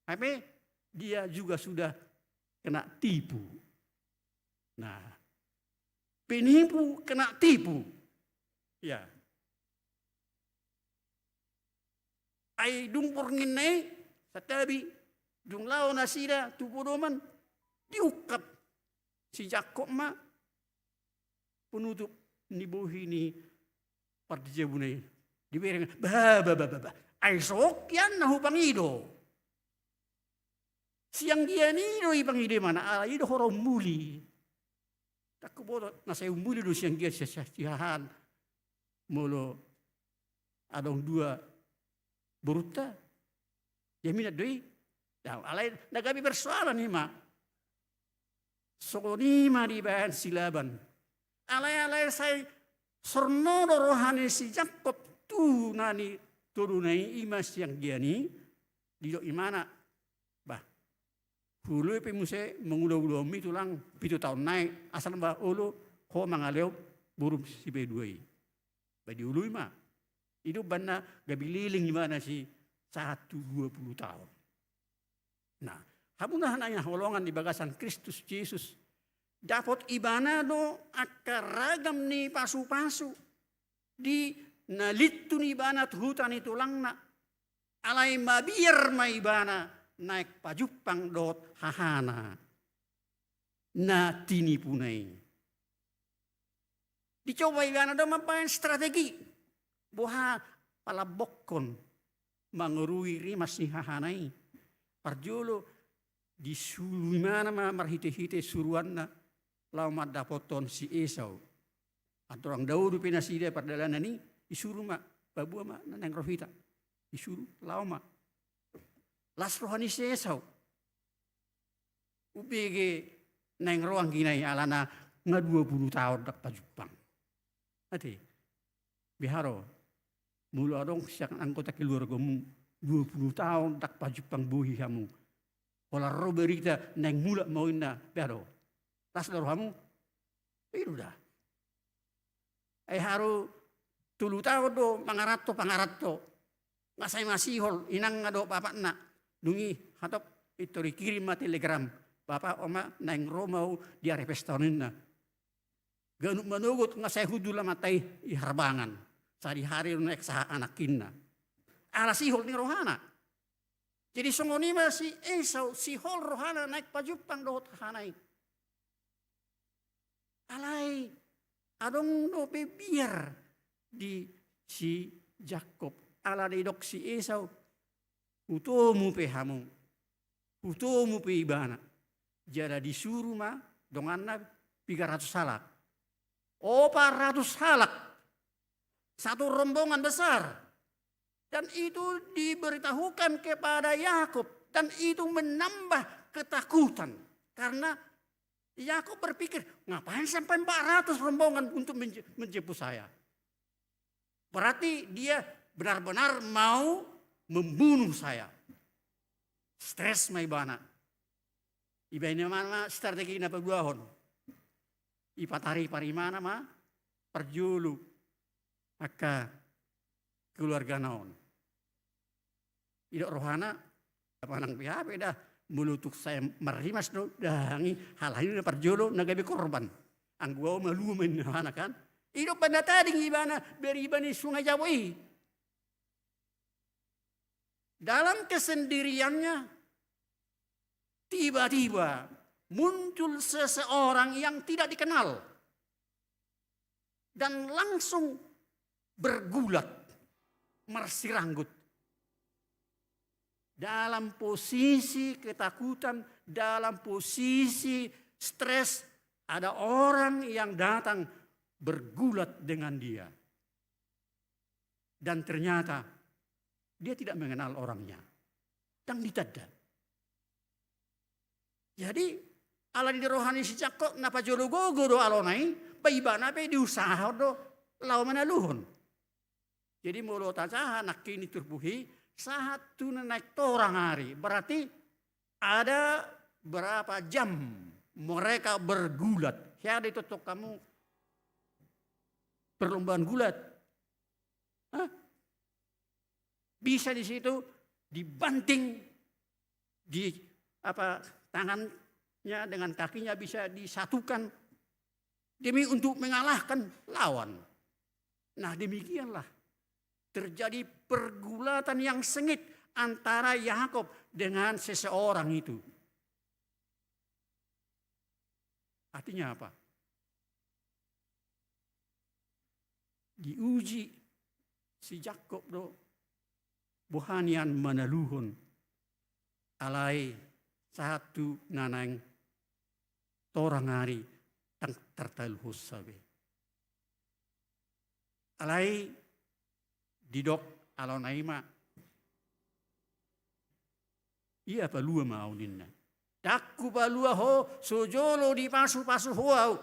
Hape dia juga sudah kena tipu. Nah, penipu kena tipu. Ya. Ai dung borngin na i, santabi, dung laho nasida tu podoman, diungkap si Jakob ma penutup ni bohi ni parjabuna i. Dibereng, bah, bah, bah, bah, bah. Ai so hian na hupangido. Sianggian i do ipangido ibana, ala i do hora ummuli. Ndang huboto, na sai ummuli do sianggian si, si, si hahaan. Molo adong dua borunta, jaminan do i. Nah, alai na gabe persoalan i ma. Songon i ma dibaen si Laban. Alai, alai sai sorno do roha ni si Jakob tu na nitodona i, ima sianggian i, didok ibana, bah, huoloi pe muse mangula ulaonmi tulang, pitu taon nai, asal ma olo ho mangalehon borum sipaidua i. Ba dioloi ma. I do umbahen na gabe leleng ibana si sahat tu dua pulu taon. Nah, hamu na hinaholongan di bagasan Kristus Jesus, dapot ibana do angka ragam ni pasupasu di na lintun ibana tu huta ni tulangna. Alai mabiar ma ibana naeng pajumpang dohot hahana na tinipuna i. Dicoba ibana do mambaen strategi boha palambokkon mangorui rimas ni hahana i. Parjolo disuru ibana ma marhitehite suruanna laho mandapothon si Esau. Andorang dao dope nasida pardalanan i, disuru ma, paboa ma na naeng ro hita. Disuru laho ma. Las roha ni si Esau. Umbege naeng ro anggina i, alana nga dua pulu taon ndang pajumpang. Ate, beha do, molo adong sian anggota keluargamu dua pulu taon ndang pajumpang bohi hamu. Holan ro berita naeng mulak ma ho inna, beha do. Las do rohamu? I do da. Ai haru tolu taon do mangaranto, pangaranto. Nga sai masihol inangna dohot bapakna. Dung i hatop, pintor dikirim ma telegram. Bapak, oma, naeng ro ma au di ari pesta on inna. Ganup manogot nga sai hundul amanta i di harbangan. Sadihari do naeng sahat anakkinna. Ala sihol ni rohana. Jadi songon i ma si Esau, sihol rohana naeng pajumpang dohot hahana i. Alai adong dope biar di si Jakob. Ala didok si Esau, hutomu pe hamu, hutomu pe ibana. Jala disuru ma donganna piga ratus halak. Opat ratus halak. Satu rombongan besar. Dan itu diberitahukan kepada Yakub, dan itu menambah ketakutan. Karena Yakub berpikir, ngapain sampai empat ratus rombongan untuk menje-, menjemput saya? Berarti dia benar-benar mau membunuh saya. Stres ma ibana. Ibaen ma strategi na paduahon. Ipataripar ibana ma parjolo angka keluargana on. Didok rohana, manang beha pe da, molo tung sai marrimas do, ndang i, halani na parjolo na gabe korban. Anggo au malua ma inna rohana kan. I do umbahen na tading ibana, beriba ni Sungai Jawa i. Dalam kesendiriannya, tiba-tiba muncul seseorang yang tidak dikenal dan langsung bergulat, marsiranggut. Dalam posisi ketakutan, dalam posisi stres, ada orang yang datang bergulat dengan dia. Dan ternyata dia tidak mengenal orangnya. Ndang ditanda. Jadi, Ala ni roha ni si Jakkob na pajolo gogo do alona i, ba ibana pe diusahahon do laho manaluhon. Jadi molo tajaha nangkin i turpuk i, sahat tu na naeng torang ari. Berarti ada berapa jam mereka bergulat. Hea do i tongtong hamu perlombaan gulat. Hah? Bisa di situ dibanting, di apa, tangannya dengan kakinya bisa disatukan demi untuk mengalahkan lawan. Nah, demikianlah terjadi pergulatan yang sengit antara Yakub dengan seseorang itu. Artinya apa? Diuji si Jakkob do boha nian manaluhon, alai sahat tu na naeng torang ari, ndang tartaluhonsa be. Alai didok alona i ma, ia palua ma ahu ninna. Ndang hupalua ho, so jolo dipasupasu ho ahu.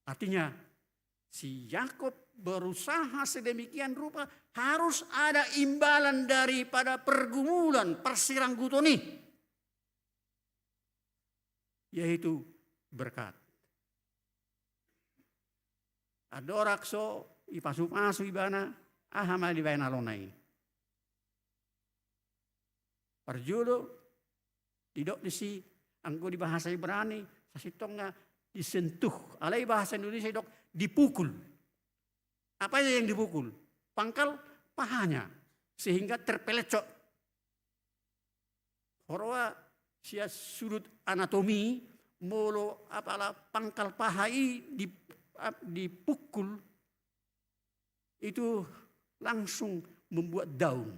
Artinya, si Yakub berusaha sedemikian rupa, harus ada imbalan daripada pergumulan, parsirangguton i, yaitu berkat. Andorang so dipasupasu ibana, aha ma dibaen alona i? Parjolo, didok disi, anggo di bahasa Ibrani, sasintongna disentuh. Alai bahasa Indonesia didok dipukul. Apanya yang dipukul? Pangkal pahanya, sehingga terpelencong. Huroha sian sudut anatomi, molo apala pangkal paha i di, ap-, dipukul, itu langsung membuat down,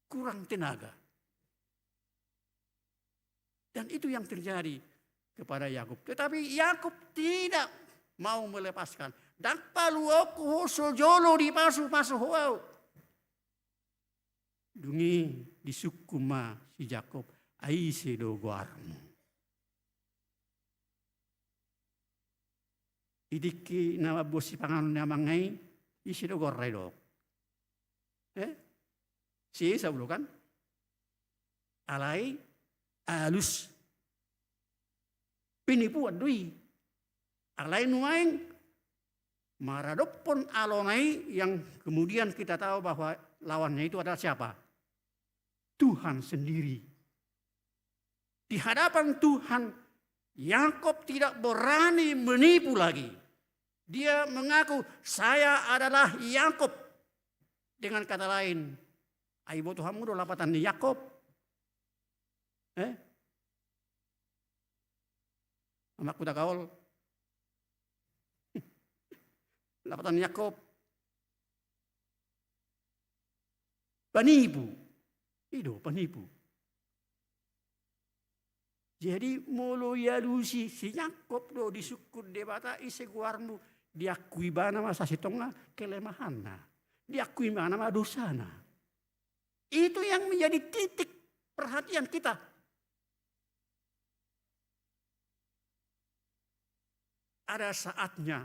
kurang tenaga. Dan itu yang terjadi kepada Yakub. Tetapi Yakub tidak mau melepaskan. Ndang paluaonku ho so jolo dipasupasu ho ahu. Dung i disungkun ma si Jakkob, ai ise do goarmu? Di tingki na mamboan sipanganon ni amangna i, ise do goarna didok? Eh? Si Esau do kan? Alai alus penipuan do i. Alai nuaeng maradophon alona i yang kemudian kita tahu bahwa lawannya itu adalah siapa? Tuhan sendiri. Di hadapan Tuhan, Yakub tidak berani menipu lagi. Dia mengaku, "Saya adalah Yakub." Dengan kata lain, ai boto hamu do lapatan ni Yakub? Eh? Amak Kutagaol. Lapatan ni Yakub. Panipu. I do, panipu. Jadi molo dialusi si Yakub do disungkun Debata, ise goarmu, diakui ibana ma sasintongna kelemahanna. Diakui ibana ma dosana. Itu yang menjadi titik perhatian kita. Ada saatnya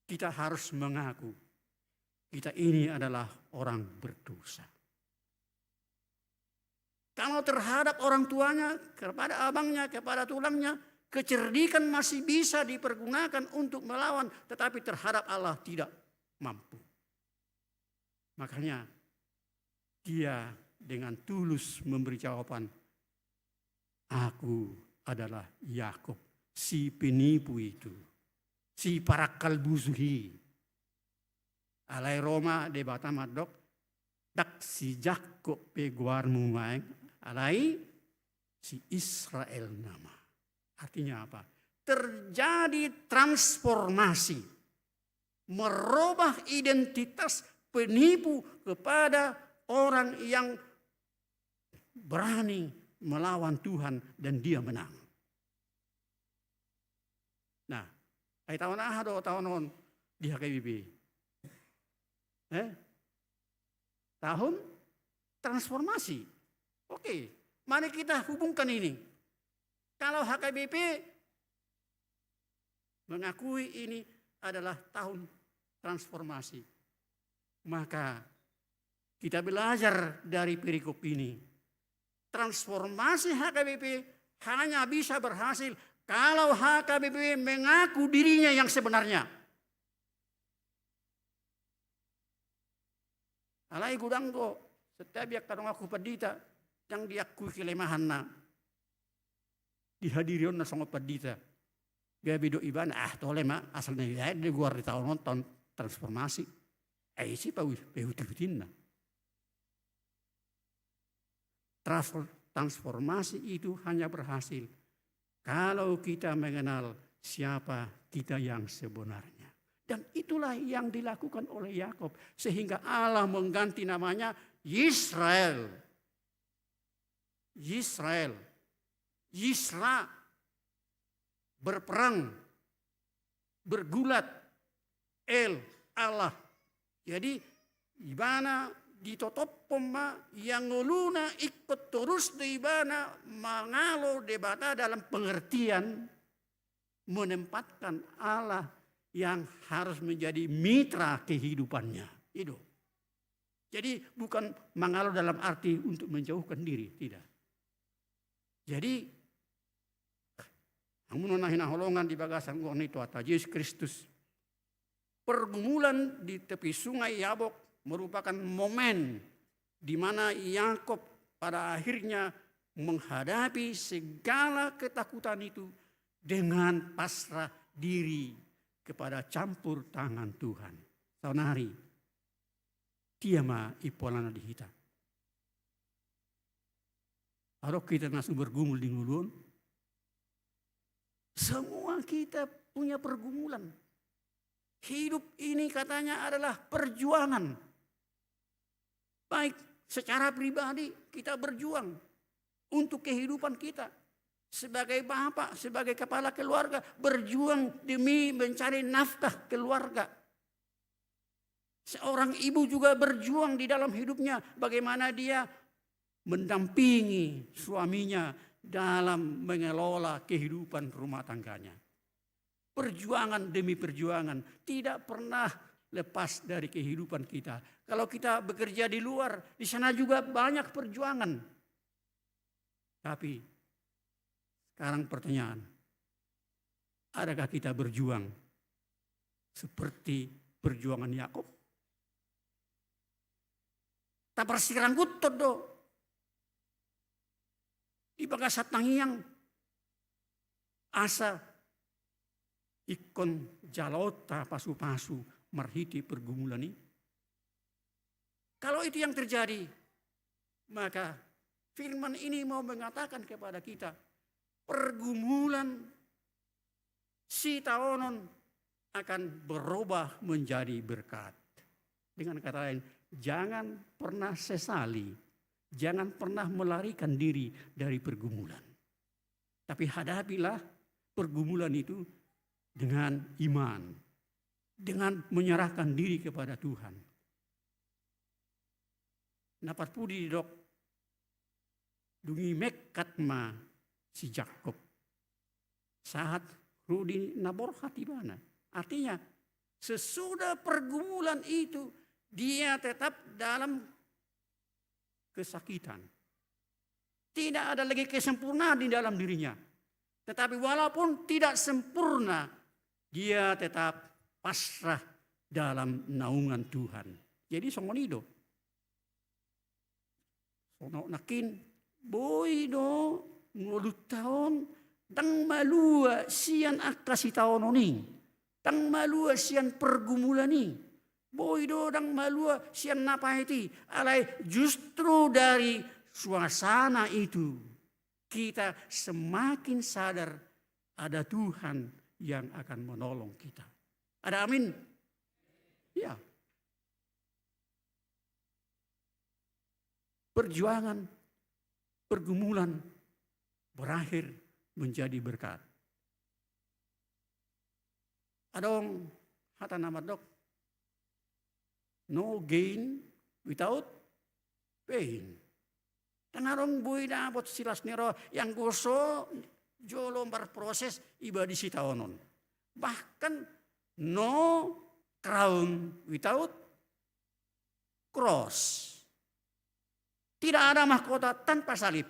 kita harus mengaku kita ini adalah orang berdosa. Kalau terhadap orang tuanya, kepada abangnya, kepada tulangnya, kecerdikan masih bisa dipergunakan untuk melawan, tetapi terhadap Allah tidak mampu. Makanya dia dengan tulus memberi jawaban, "Aku adalah Yakub, si penipu itu, si parangkal busu i." Alai ro ma Debata mandok, "Ndang si Jakkob be goarmu nuaeng, alai si Israel nama." Artinya apa? Terjadi transformasi, merubah identitas penipu kepada orang yang berani melawan Tuhan dan dia menang. Nah, ai taon aha do taon on di H K B P? Eh? Tahun transformasi. Oke. Mari kita hubungkan ini. Kalau H K B P mengakui ini adalah tahun transformasi, maka kita belajar dari perikop ini. Transformasi H K B P hanya bisa berhasil kalau H K B P mengaku dirinya yang sebenarnya. Alai godang do, setiap ia kadang aku pandita, yang diakui kelemahanna. Dihadiri on na songon pandita. Gabe do ibana, ah, tole ma, asal na ia di luar di tahun on, tahun transformasi. Eh, isi pa pehutihutinna. Transformasi itu hanya berhasil kalau kita mengenal siapa kita yang sebenarnya. Dan itulah yang dilakukan oleh Yakub, sehingga Allah mengganti namanya Israel. Israel. Yisra. Berperang. Bergulat. El, Allah. Jadi, ibana ditotophon ma, ia ngoluna ingkon torus do ibana mangalo Debata dalam pengertian menempatkan Allah yang harus menjadi mitra kehidupannya. I do. Jadi bukan mangalo dalam arti untuk menjauhkan diri, tidak. Jadi, hamu na hinaholongan di bagasan goar ni Tuhanta Jesus Kristus, pergumulan di tepi sungai Yabok merupakan momen di mana Yakub pada akhirnya menghadapi segala ketakutan itu dengan pasrah diri kepada campur tangan Tuhan. Saonari, dia ma i polana di hita. Adong hita na so bergumul di ngolu on. Semua kita punya pergumulan. Hidup ini katanya adalah perjuangan. Baik secara pribadi kita berjuang untuk kehidupan kita. Sebagai bapak, sebagai kepala keluarga, berjuang demi mencari nafkah keluarga. Seorang ibu juga berjuang di dalam hidupnya, bagaimana dia mendampingi suaminya dalam mengelola kehidupan rumah tangganya. Perjuangan demi perjuangan tidak pernah lepas dari kehidupan kita. Kalau kita bekerja di luar, di sana juga banyak perjuangan. Tapi sekarang pertanyaan, adakah kita berjuang seperti perjuangan Yakub? Taparsirangguthon do di bagasan tangiang asa ingkon jaloonta pasupasu marhite pergumulan i. Kalau itu yang terjadi, maka firman ini mau mengatakan kepada kita, pergumulan sitaonon akan berubah menjadi berkat. Dengan kata lain, jangan pernah sesali, jangan pernah melarikan diri dari pergumulan. Tapi hadapilah pergumulan itu dengan iman, dengan menyerahkan diri kepada Tuhan. Na parpudi didok, dung i mengkat ma si Jakkob sahat ro di na borhat ibana. Artinya, sesudah pergumulan itu, dia tetap dalam kesakitan. Tidak ada lagi kesempurnaan di dalam dirinya. Tetapi walaupun tidak sempurna, dia tetap pasrah dalam naungan Tuhan. Jadi songon i do. Songon nangkin, boi do ngolunta on ndang malua sian angka sitaonon i, ndang malua sian pergumulan i, boi do ndang malua sian na pahit i, alai justru dari suasana itu kita semakin sadar ada Tuhan yang akan menolong kita. Ada amin? Ya. Perjuangan, pergumulan berakhir menjadi berkat. Adong hata na mandok, no gain without pain. Ndang adong boi dapot silas ni roha, ianggo so jolo marproses iba di sitaonon. Bahkan no crown without cross. Tidak ada mahkota tanpa salib.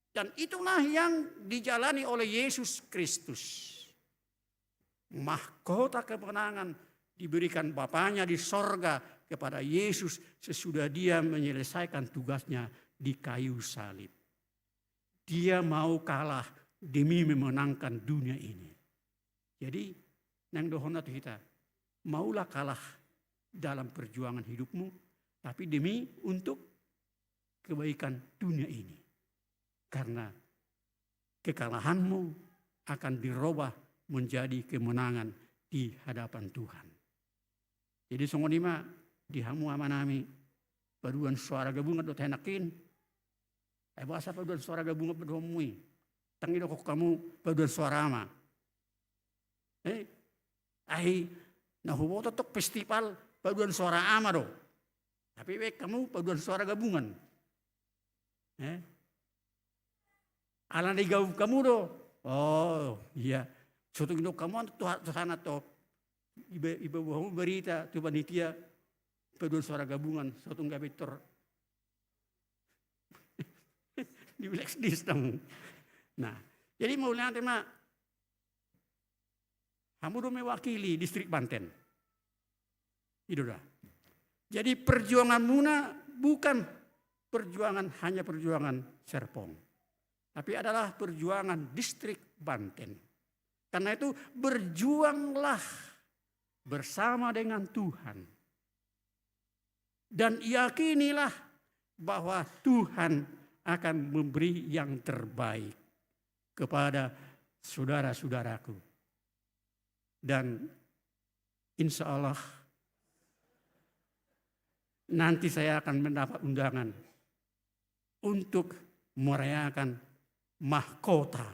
Dan itulah yang dijalani oleh Yesus Kristus. Mahkota kemenangan diberikan Bapanya di sorga kepada Yesus sesudah Dia menyelesaikan tugasnya di kayu salib. Dia mau kalah demi memenangkan dunia ini. Jadi, naeng dohononku tu hita, maulah kalah dalam perjuangan hidupmu, tapi demi untuk kebaikan dunia ini. Karena kekalahanmu akan dirubah menjadi kemenangan di hadapan Tuhan. Jadi songon i ma di hamu amanami, paduan suara gabungan do tahe nangkin. Ai boasa paduan suara gabungan do dohononmu i? Ndang didokkon hamu paduan suara ama. Eh, ai na huboto tong festival paduan suara ama do. Tapi baen hamu paduan suara gabungan. Eh? Ala na digauk hamu do. Oh, iya. Sotung didok hamu tu ha-, tu sana to. Iba, iba boha hamu barita tu panitia paduan suara gabungan, sotung gabe tor. Di black list hamu. Nah, jadi mauliate ma. Hamu do mewakili distrik Banten. I do da. Jadi perjuanganmuna bukan perjuangan, hanya perjuangan Serpong, tapi adalah perjuangan distrik Banten. Karena itu berjuanglah bersama dengan Tuhan. Dan yakinilah bahwa Tuhan akan memberi yang terbaik kepada saudara-saudaraku. Dan insya Allah nanti saya akan mendapat undangan untuk merayakan mahkota.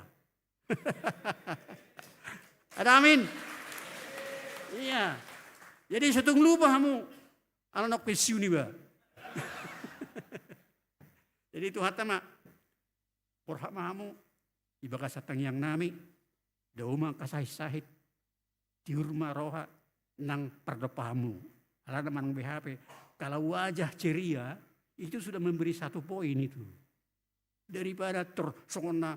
Ada amin? Iya. Jadi sotung lupa hamu, ala nang pensiun iba. Jadi Tuhanta ma, borhat ma hamu di bagasan tangiang nami, dao ma angka sahit-sahit, tiur ma roha nang pardompahanmu. Alana manang beha pe, kalau wajah ceria itu sudah memberi satu poin itu. Daripada tor songon na,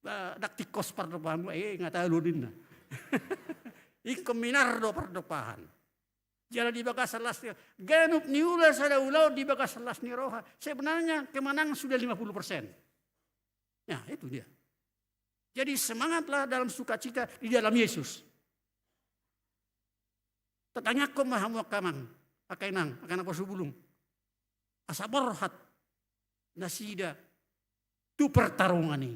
eh, ndang tingkos pardompahanmu, eh, nga talu ninna. Ingkon minar do pardompahan. Jala di bagasan las ni, ganup niula sada ulaon di bagasan las ni roha. Sebenarnya kemenangan sudah lima puluh persen. Nah, itu dia. Jadi semangatlah dalam sukacita di dalam Yesus. Tatangiangkon ma hamu angka amang, angka inang, angka na poso bulung. Asa borhat nasida tu pertarungan i.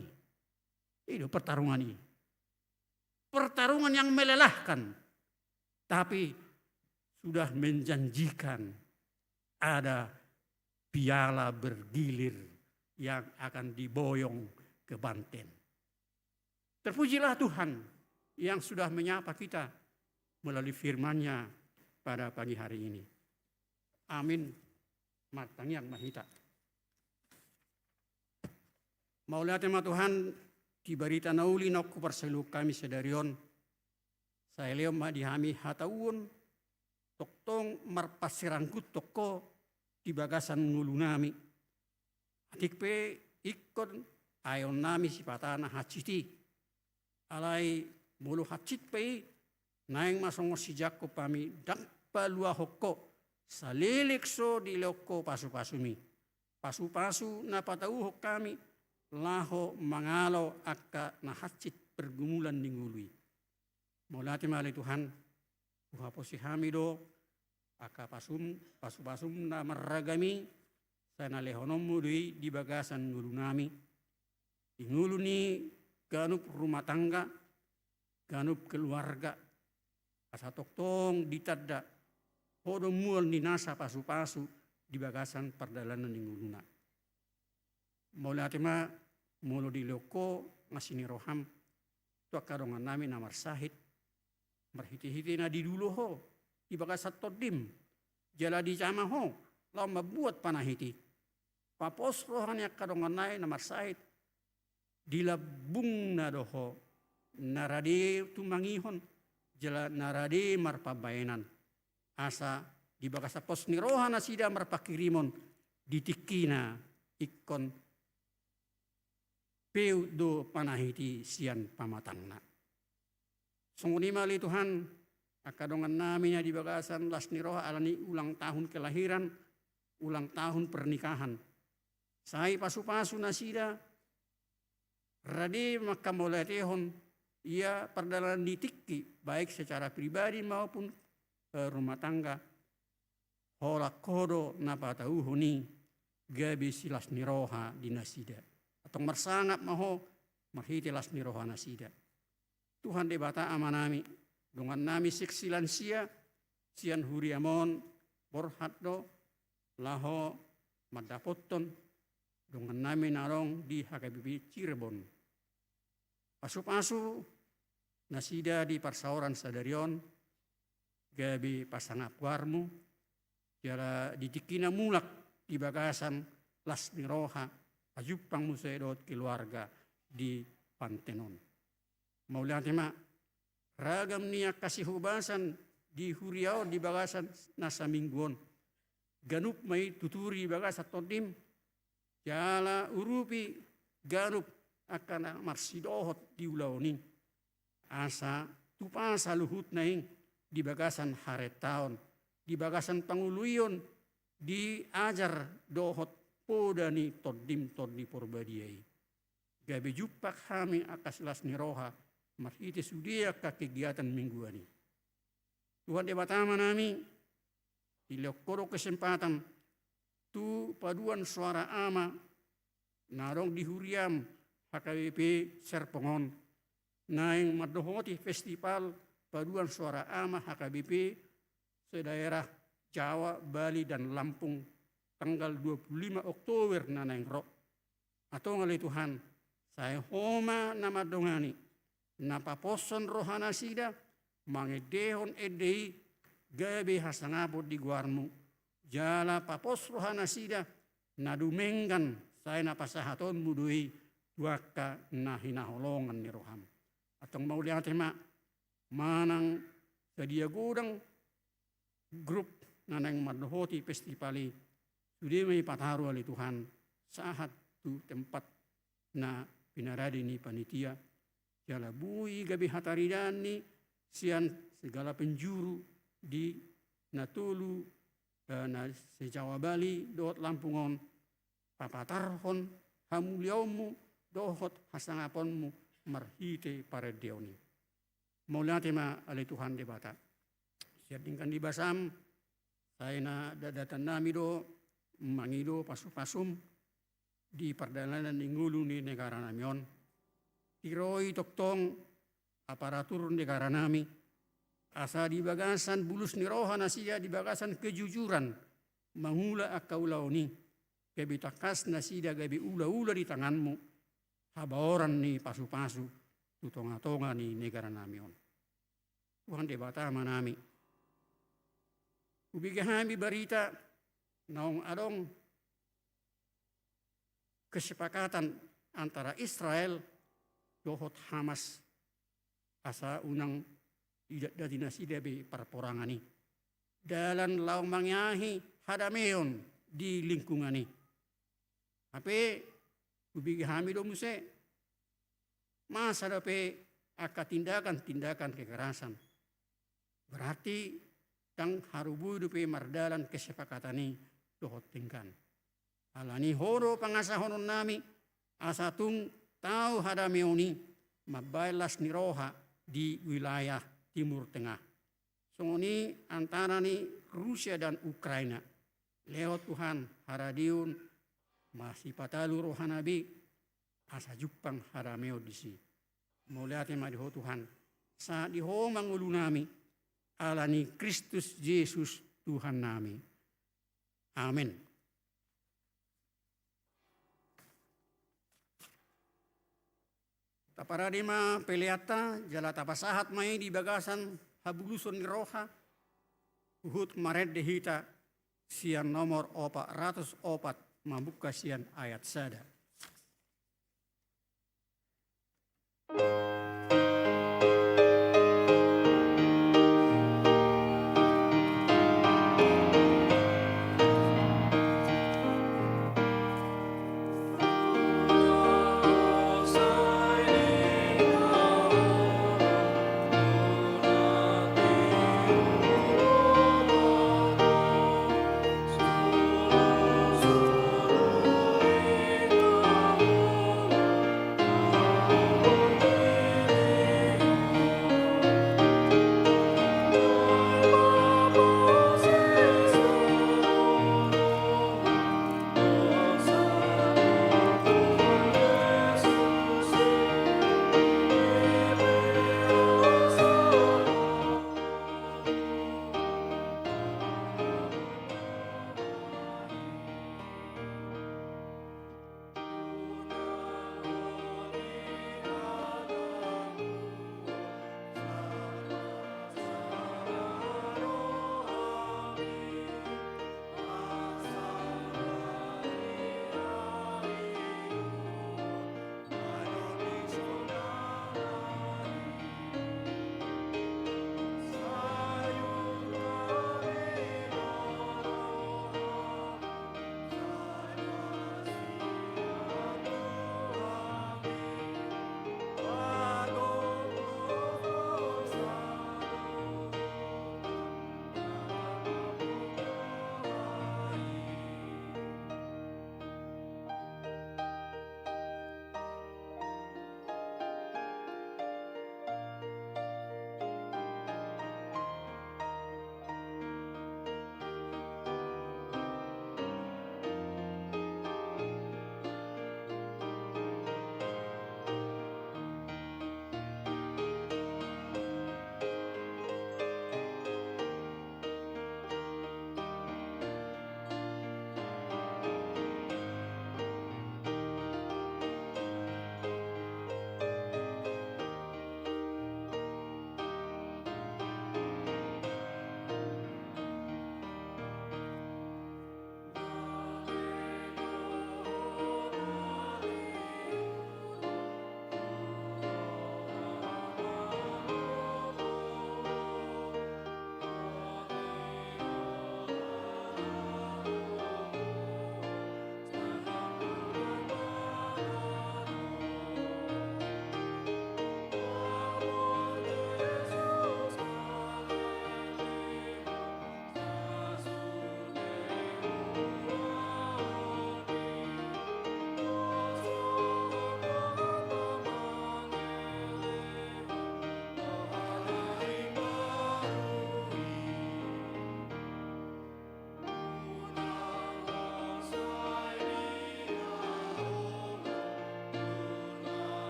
I do pertarungan i. Pertarungan yang melelahkan, tapi sudah menjanjikan ada piala bergilir yang akan diboyong ke Banten. Terpujilah Tuhan yang sudah menyapa kita melalui firman-Nya pada pagi hari ini. Amin. Martangiang ma hita. Mauliate ma Tuhan, di barita na uli naung huparsaulihon hami sadari on. Sai lehon ma di hami hatauon, tongtong marparsirangkuthon Ho di bagasan ngolunami. Atik pe ingkon aeonnami sipata na hansit i. Alai molo hansit pe i, naeng ma songon si Jakkob hami, ndang paluahon Ho, saleleng so dilehon Ho pasupasumi. Pasupasu na patauhon hami laho mangalo angka na hansit pergumulan ni ngolu i. Mauliate ma ale Tuhan, huhaposi hami do angka pasum, pasupasum na marragam i, sai na lehononmu do i di bagasan ngolunami. Di ngolu ni ganup rumah tangga, ganup keluarga, asa tongtong ditanda Ho do mual ni nasa pasupasu di bagasan pardalanan ni ngoluna. Mauliate ma molo dilehon Ho asi ni roham tu angka dongannami na marsahit, marhitehite na didulo Ho di bagasan tondim, jala dijama Ho laho mambuat panahit i. Papos roha ni angka dongan nai na marsahit, di lambungna do ho, na rade tumangihon, jala na rade marpambahenan. Asa di bagasan pos ni roha nasida marpanghirimon, di tingkina ingkon peut do panahiti sian pamatangna. Songon i ma ale Tuhan, angka dongan nami na di bagasan las ni roha ala ni ulang tahun kelahiran, ulang tahun pernikahan. Sai pasu-pasu nasida, rade mangkamauliatehon ia pardalanan ni tingki, baik secara pribadi maupun, eh, rumah tangga. Holan ho do na patauhon i gabe silas ni roha di nasida. Antong marsangap ma ho marhite las ni roha nasida. Tuhan Debata Amanami, dongan nami seksi lansia sian huriam on borhat do laho mandapothon dongan nami na adong di H K B P Cirebon. Pasu-pasu nasida di parsaoran sadari on, gabe pasangap goarmu, jala di tingkina mulak di bagasan las ni roha, pajumpang muse dohot keluarga di panten on. Mauliate ma, ragam ni angka sihubasan di huria on di bagasan na saminggu on. Ganup ma i tuturi bagasan tondim, jala urupi ganup angka na marsidohot di ulaon i. Asa tupa saluhutna i di bagasan harentaon, di bagasan pangoluion, di ajar dohot poda ni tondim Tondi Porbadia i. Gabe jumpang hami angka silas ni roha marhite sude angka kegiatan mingguan i. Tuhan Debata Amanami, dilehon ho do kesempatan tu paduan suara ama na adong di huriam H K B P Serpong on, naeng mandohoti festival paduan suara ama H K B P se-daerah Jawa, Bali, dan Lampung tanggal dua puluh lima Oktober na naeng ro. Antong ale Tuhan, sai ho ma na mandongani, na paposhon roha nasida mangendehon ende i gabe hasangapon di goarmu, jala papos roha nasida na dumenggan sai na pasahatonmu do i tu angka na hinaholongan ni roham. Antong mauliate ma, manang sadia godang grup na naeng mandohoti festival i, sude ma i pataru ale Tuhan, sahat tu tempat na pinarade ni panitia, jala boi gabe hataridaan ni sian segala penjuru di na tolu, eh, na se-Jawa, Bali dohot Lampung on, papatarhon hamuliaonmu dohot hasangaponmu marhite parendeon i. Mauliate ma ale Tuhan Debata. Sian denggan ni basam, sai na dadatannami do mangido pasu-pasum di pardalanan ni ngolu ni negara nami on. Tiroi tongtong aparatur negara nami, asa di bagasan bulus ni roha nasida di bagasan kejujuran mangula angka ulaon i, gabe tangkas nasida gabe ula-ula di tanganmu, habaoran ni pasu-pasu tu tonga-tonga ni negara nami on. Tuhan Debata Amanami, hubege hami barita naung adong kesepakatan antara Israel dohot Hamas, asa unang didatdati nasida be parporangan i, dalan laho mangeahi hadameon di lingkungan i. Hape hubege hami do muse, masa dope angka tindakan-tindakan kekerasan. Berarti ndang haru boi dope mardalan kesepakatan i dohot denggan. Alani i ho do pangasahononnami, asa tung tau hadameon i mambahen las ni roha di wilayah Timur Tengah. Songon i antara ni Rusia dan Ukraina. Lehon Tuhan haradeon masipatalu rohana be, asa jumpang hadameon disi. Mauliate ma di ho Tuhan, sahat di ho ma ngolunami, alani Kristus Jesus Tuhannami. Amen. Taparade ma peleanta, jala tapasahat ma i di bagasan habuluson ni roha, huhut marende hita sian nomor opat ratus opat mamungka sian ayat sada.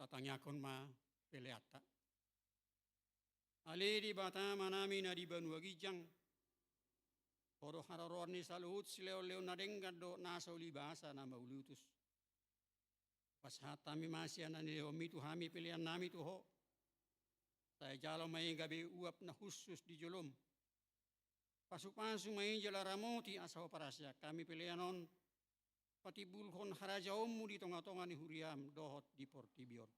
Tatangiangkon ma peleanta. Ale Debata Amanami na di banua ginjang, Ho do haroroan ni saluhut silehonlehon na denggan dohot nasa ulibasa na mauliutus. Pasahat hami ma sian na nilehonmi tu hami peleannami tu Ho. Sai jalo ma i gabe uap na hushus di jolom. Pasupasu ma i jala ramoti asa huparhaseang hami pelean on patimbulhon harajaonmu di tongatonga ni huriam dohot di portibi on.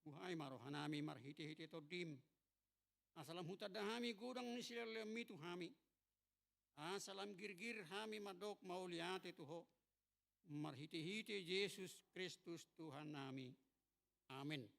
Buhai ma rohanami marhitehite Tondim, asa lam hutanda hami godang ni silehonlehonmi tu hami, asa lam girgir hami mandok mauliate tu Ho, marhitehite Jesus Kristus Tuhannami. Amen.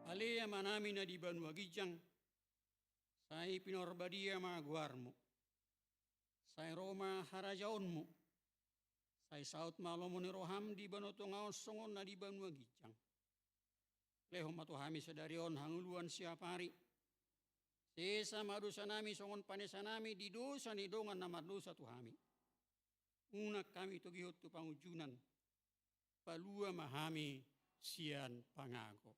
Ale Amanami na di banua ginjang, sai pinarbadia ma goarmu. Sai ro ma harajaonmu. Sai saut ma lomo ni roham di banua tonga on songon na di banua ginjang. Lehon ma tu hami sadari on hangoluan siapari. Sesa ma dosanami songon panesanami di dosa ni dongan na mardosa tu hami. Unang hami togihon tu pangunjunan. Palua ma hami sian pangago.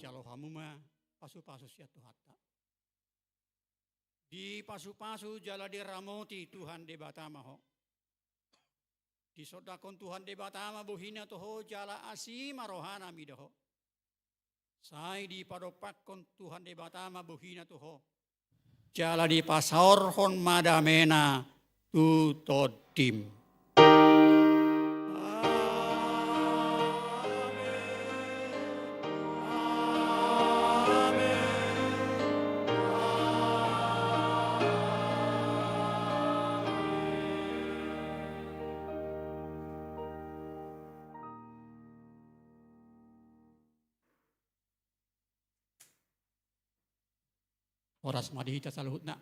Jalo hamu ma pasupasu sian Tuhanta. Dipasupasu jala diramoti Tuhan Debata ma ho. Disondangkon Tuhan Debata ma bohina tu ho jala asi ma rohana mida ho. Sai dipadompakkon Tuhan Debata ma bohina tu ho. Jala dipasaorhon ma damena tu tondim. Horas ma di hita saluhutna.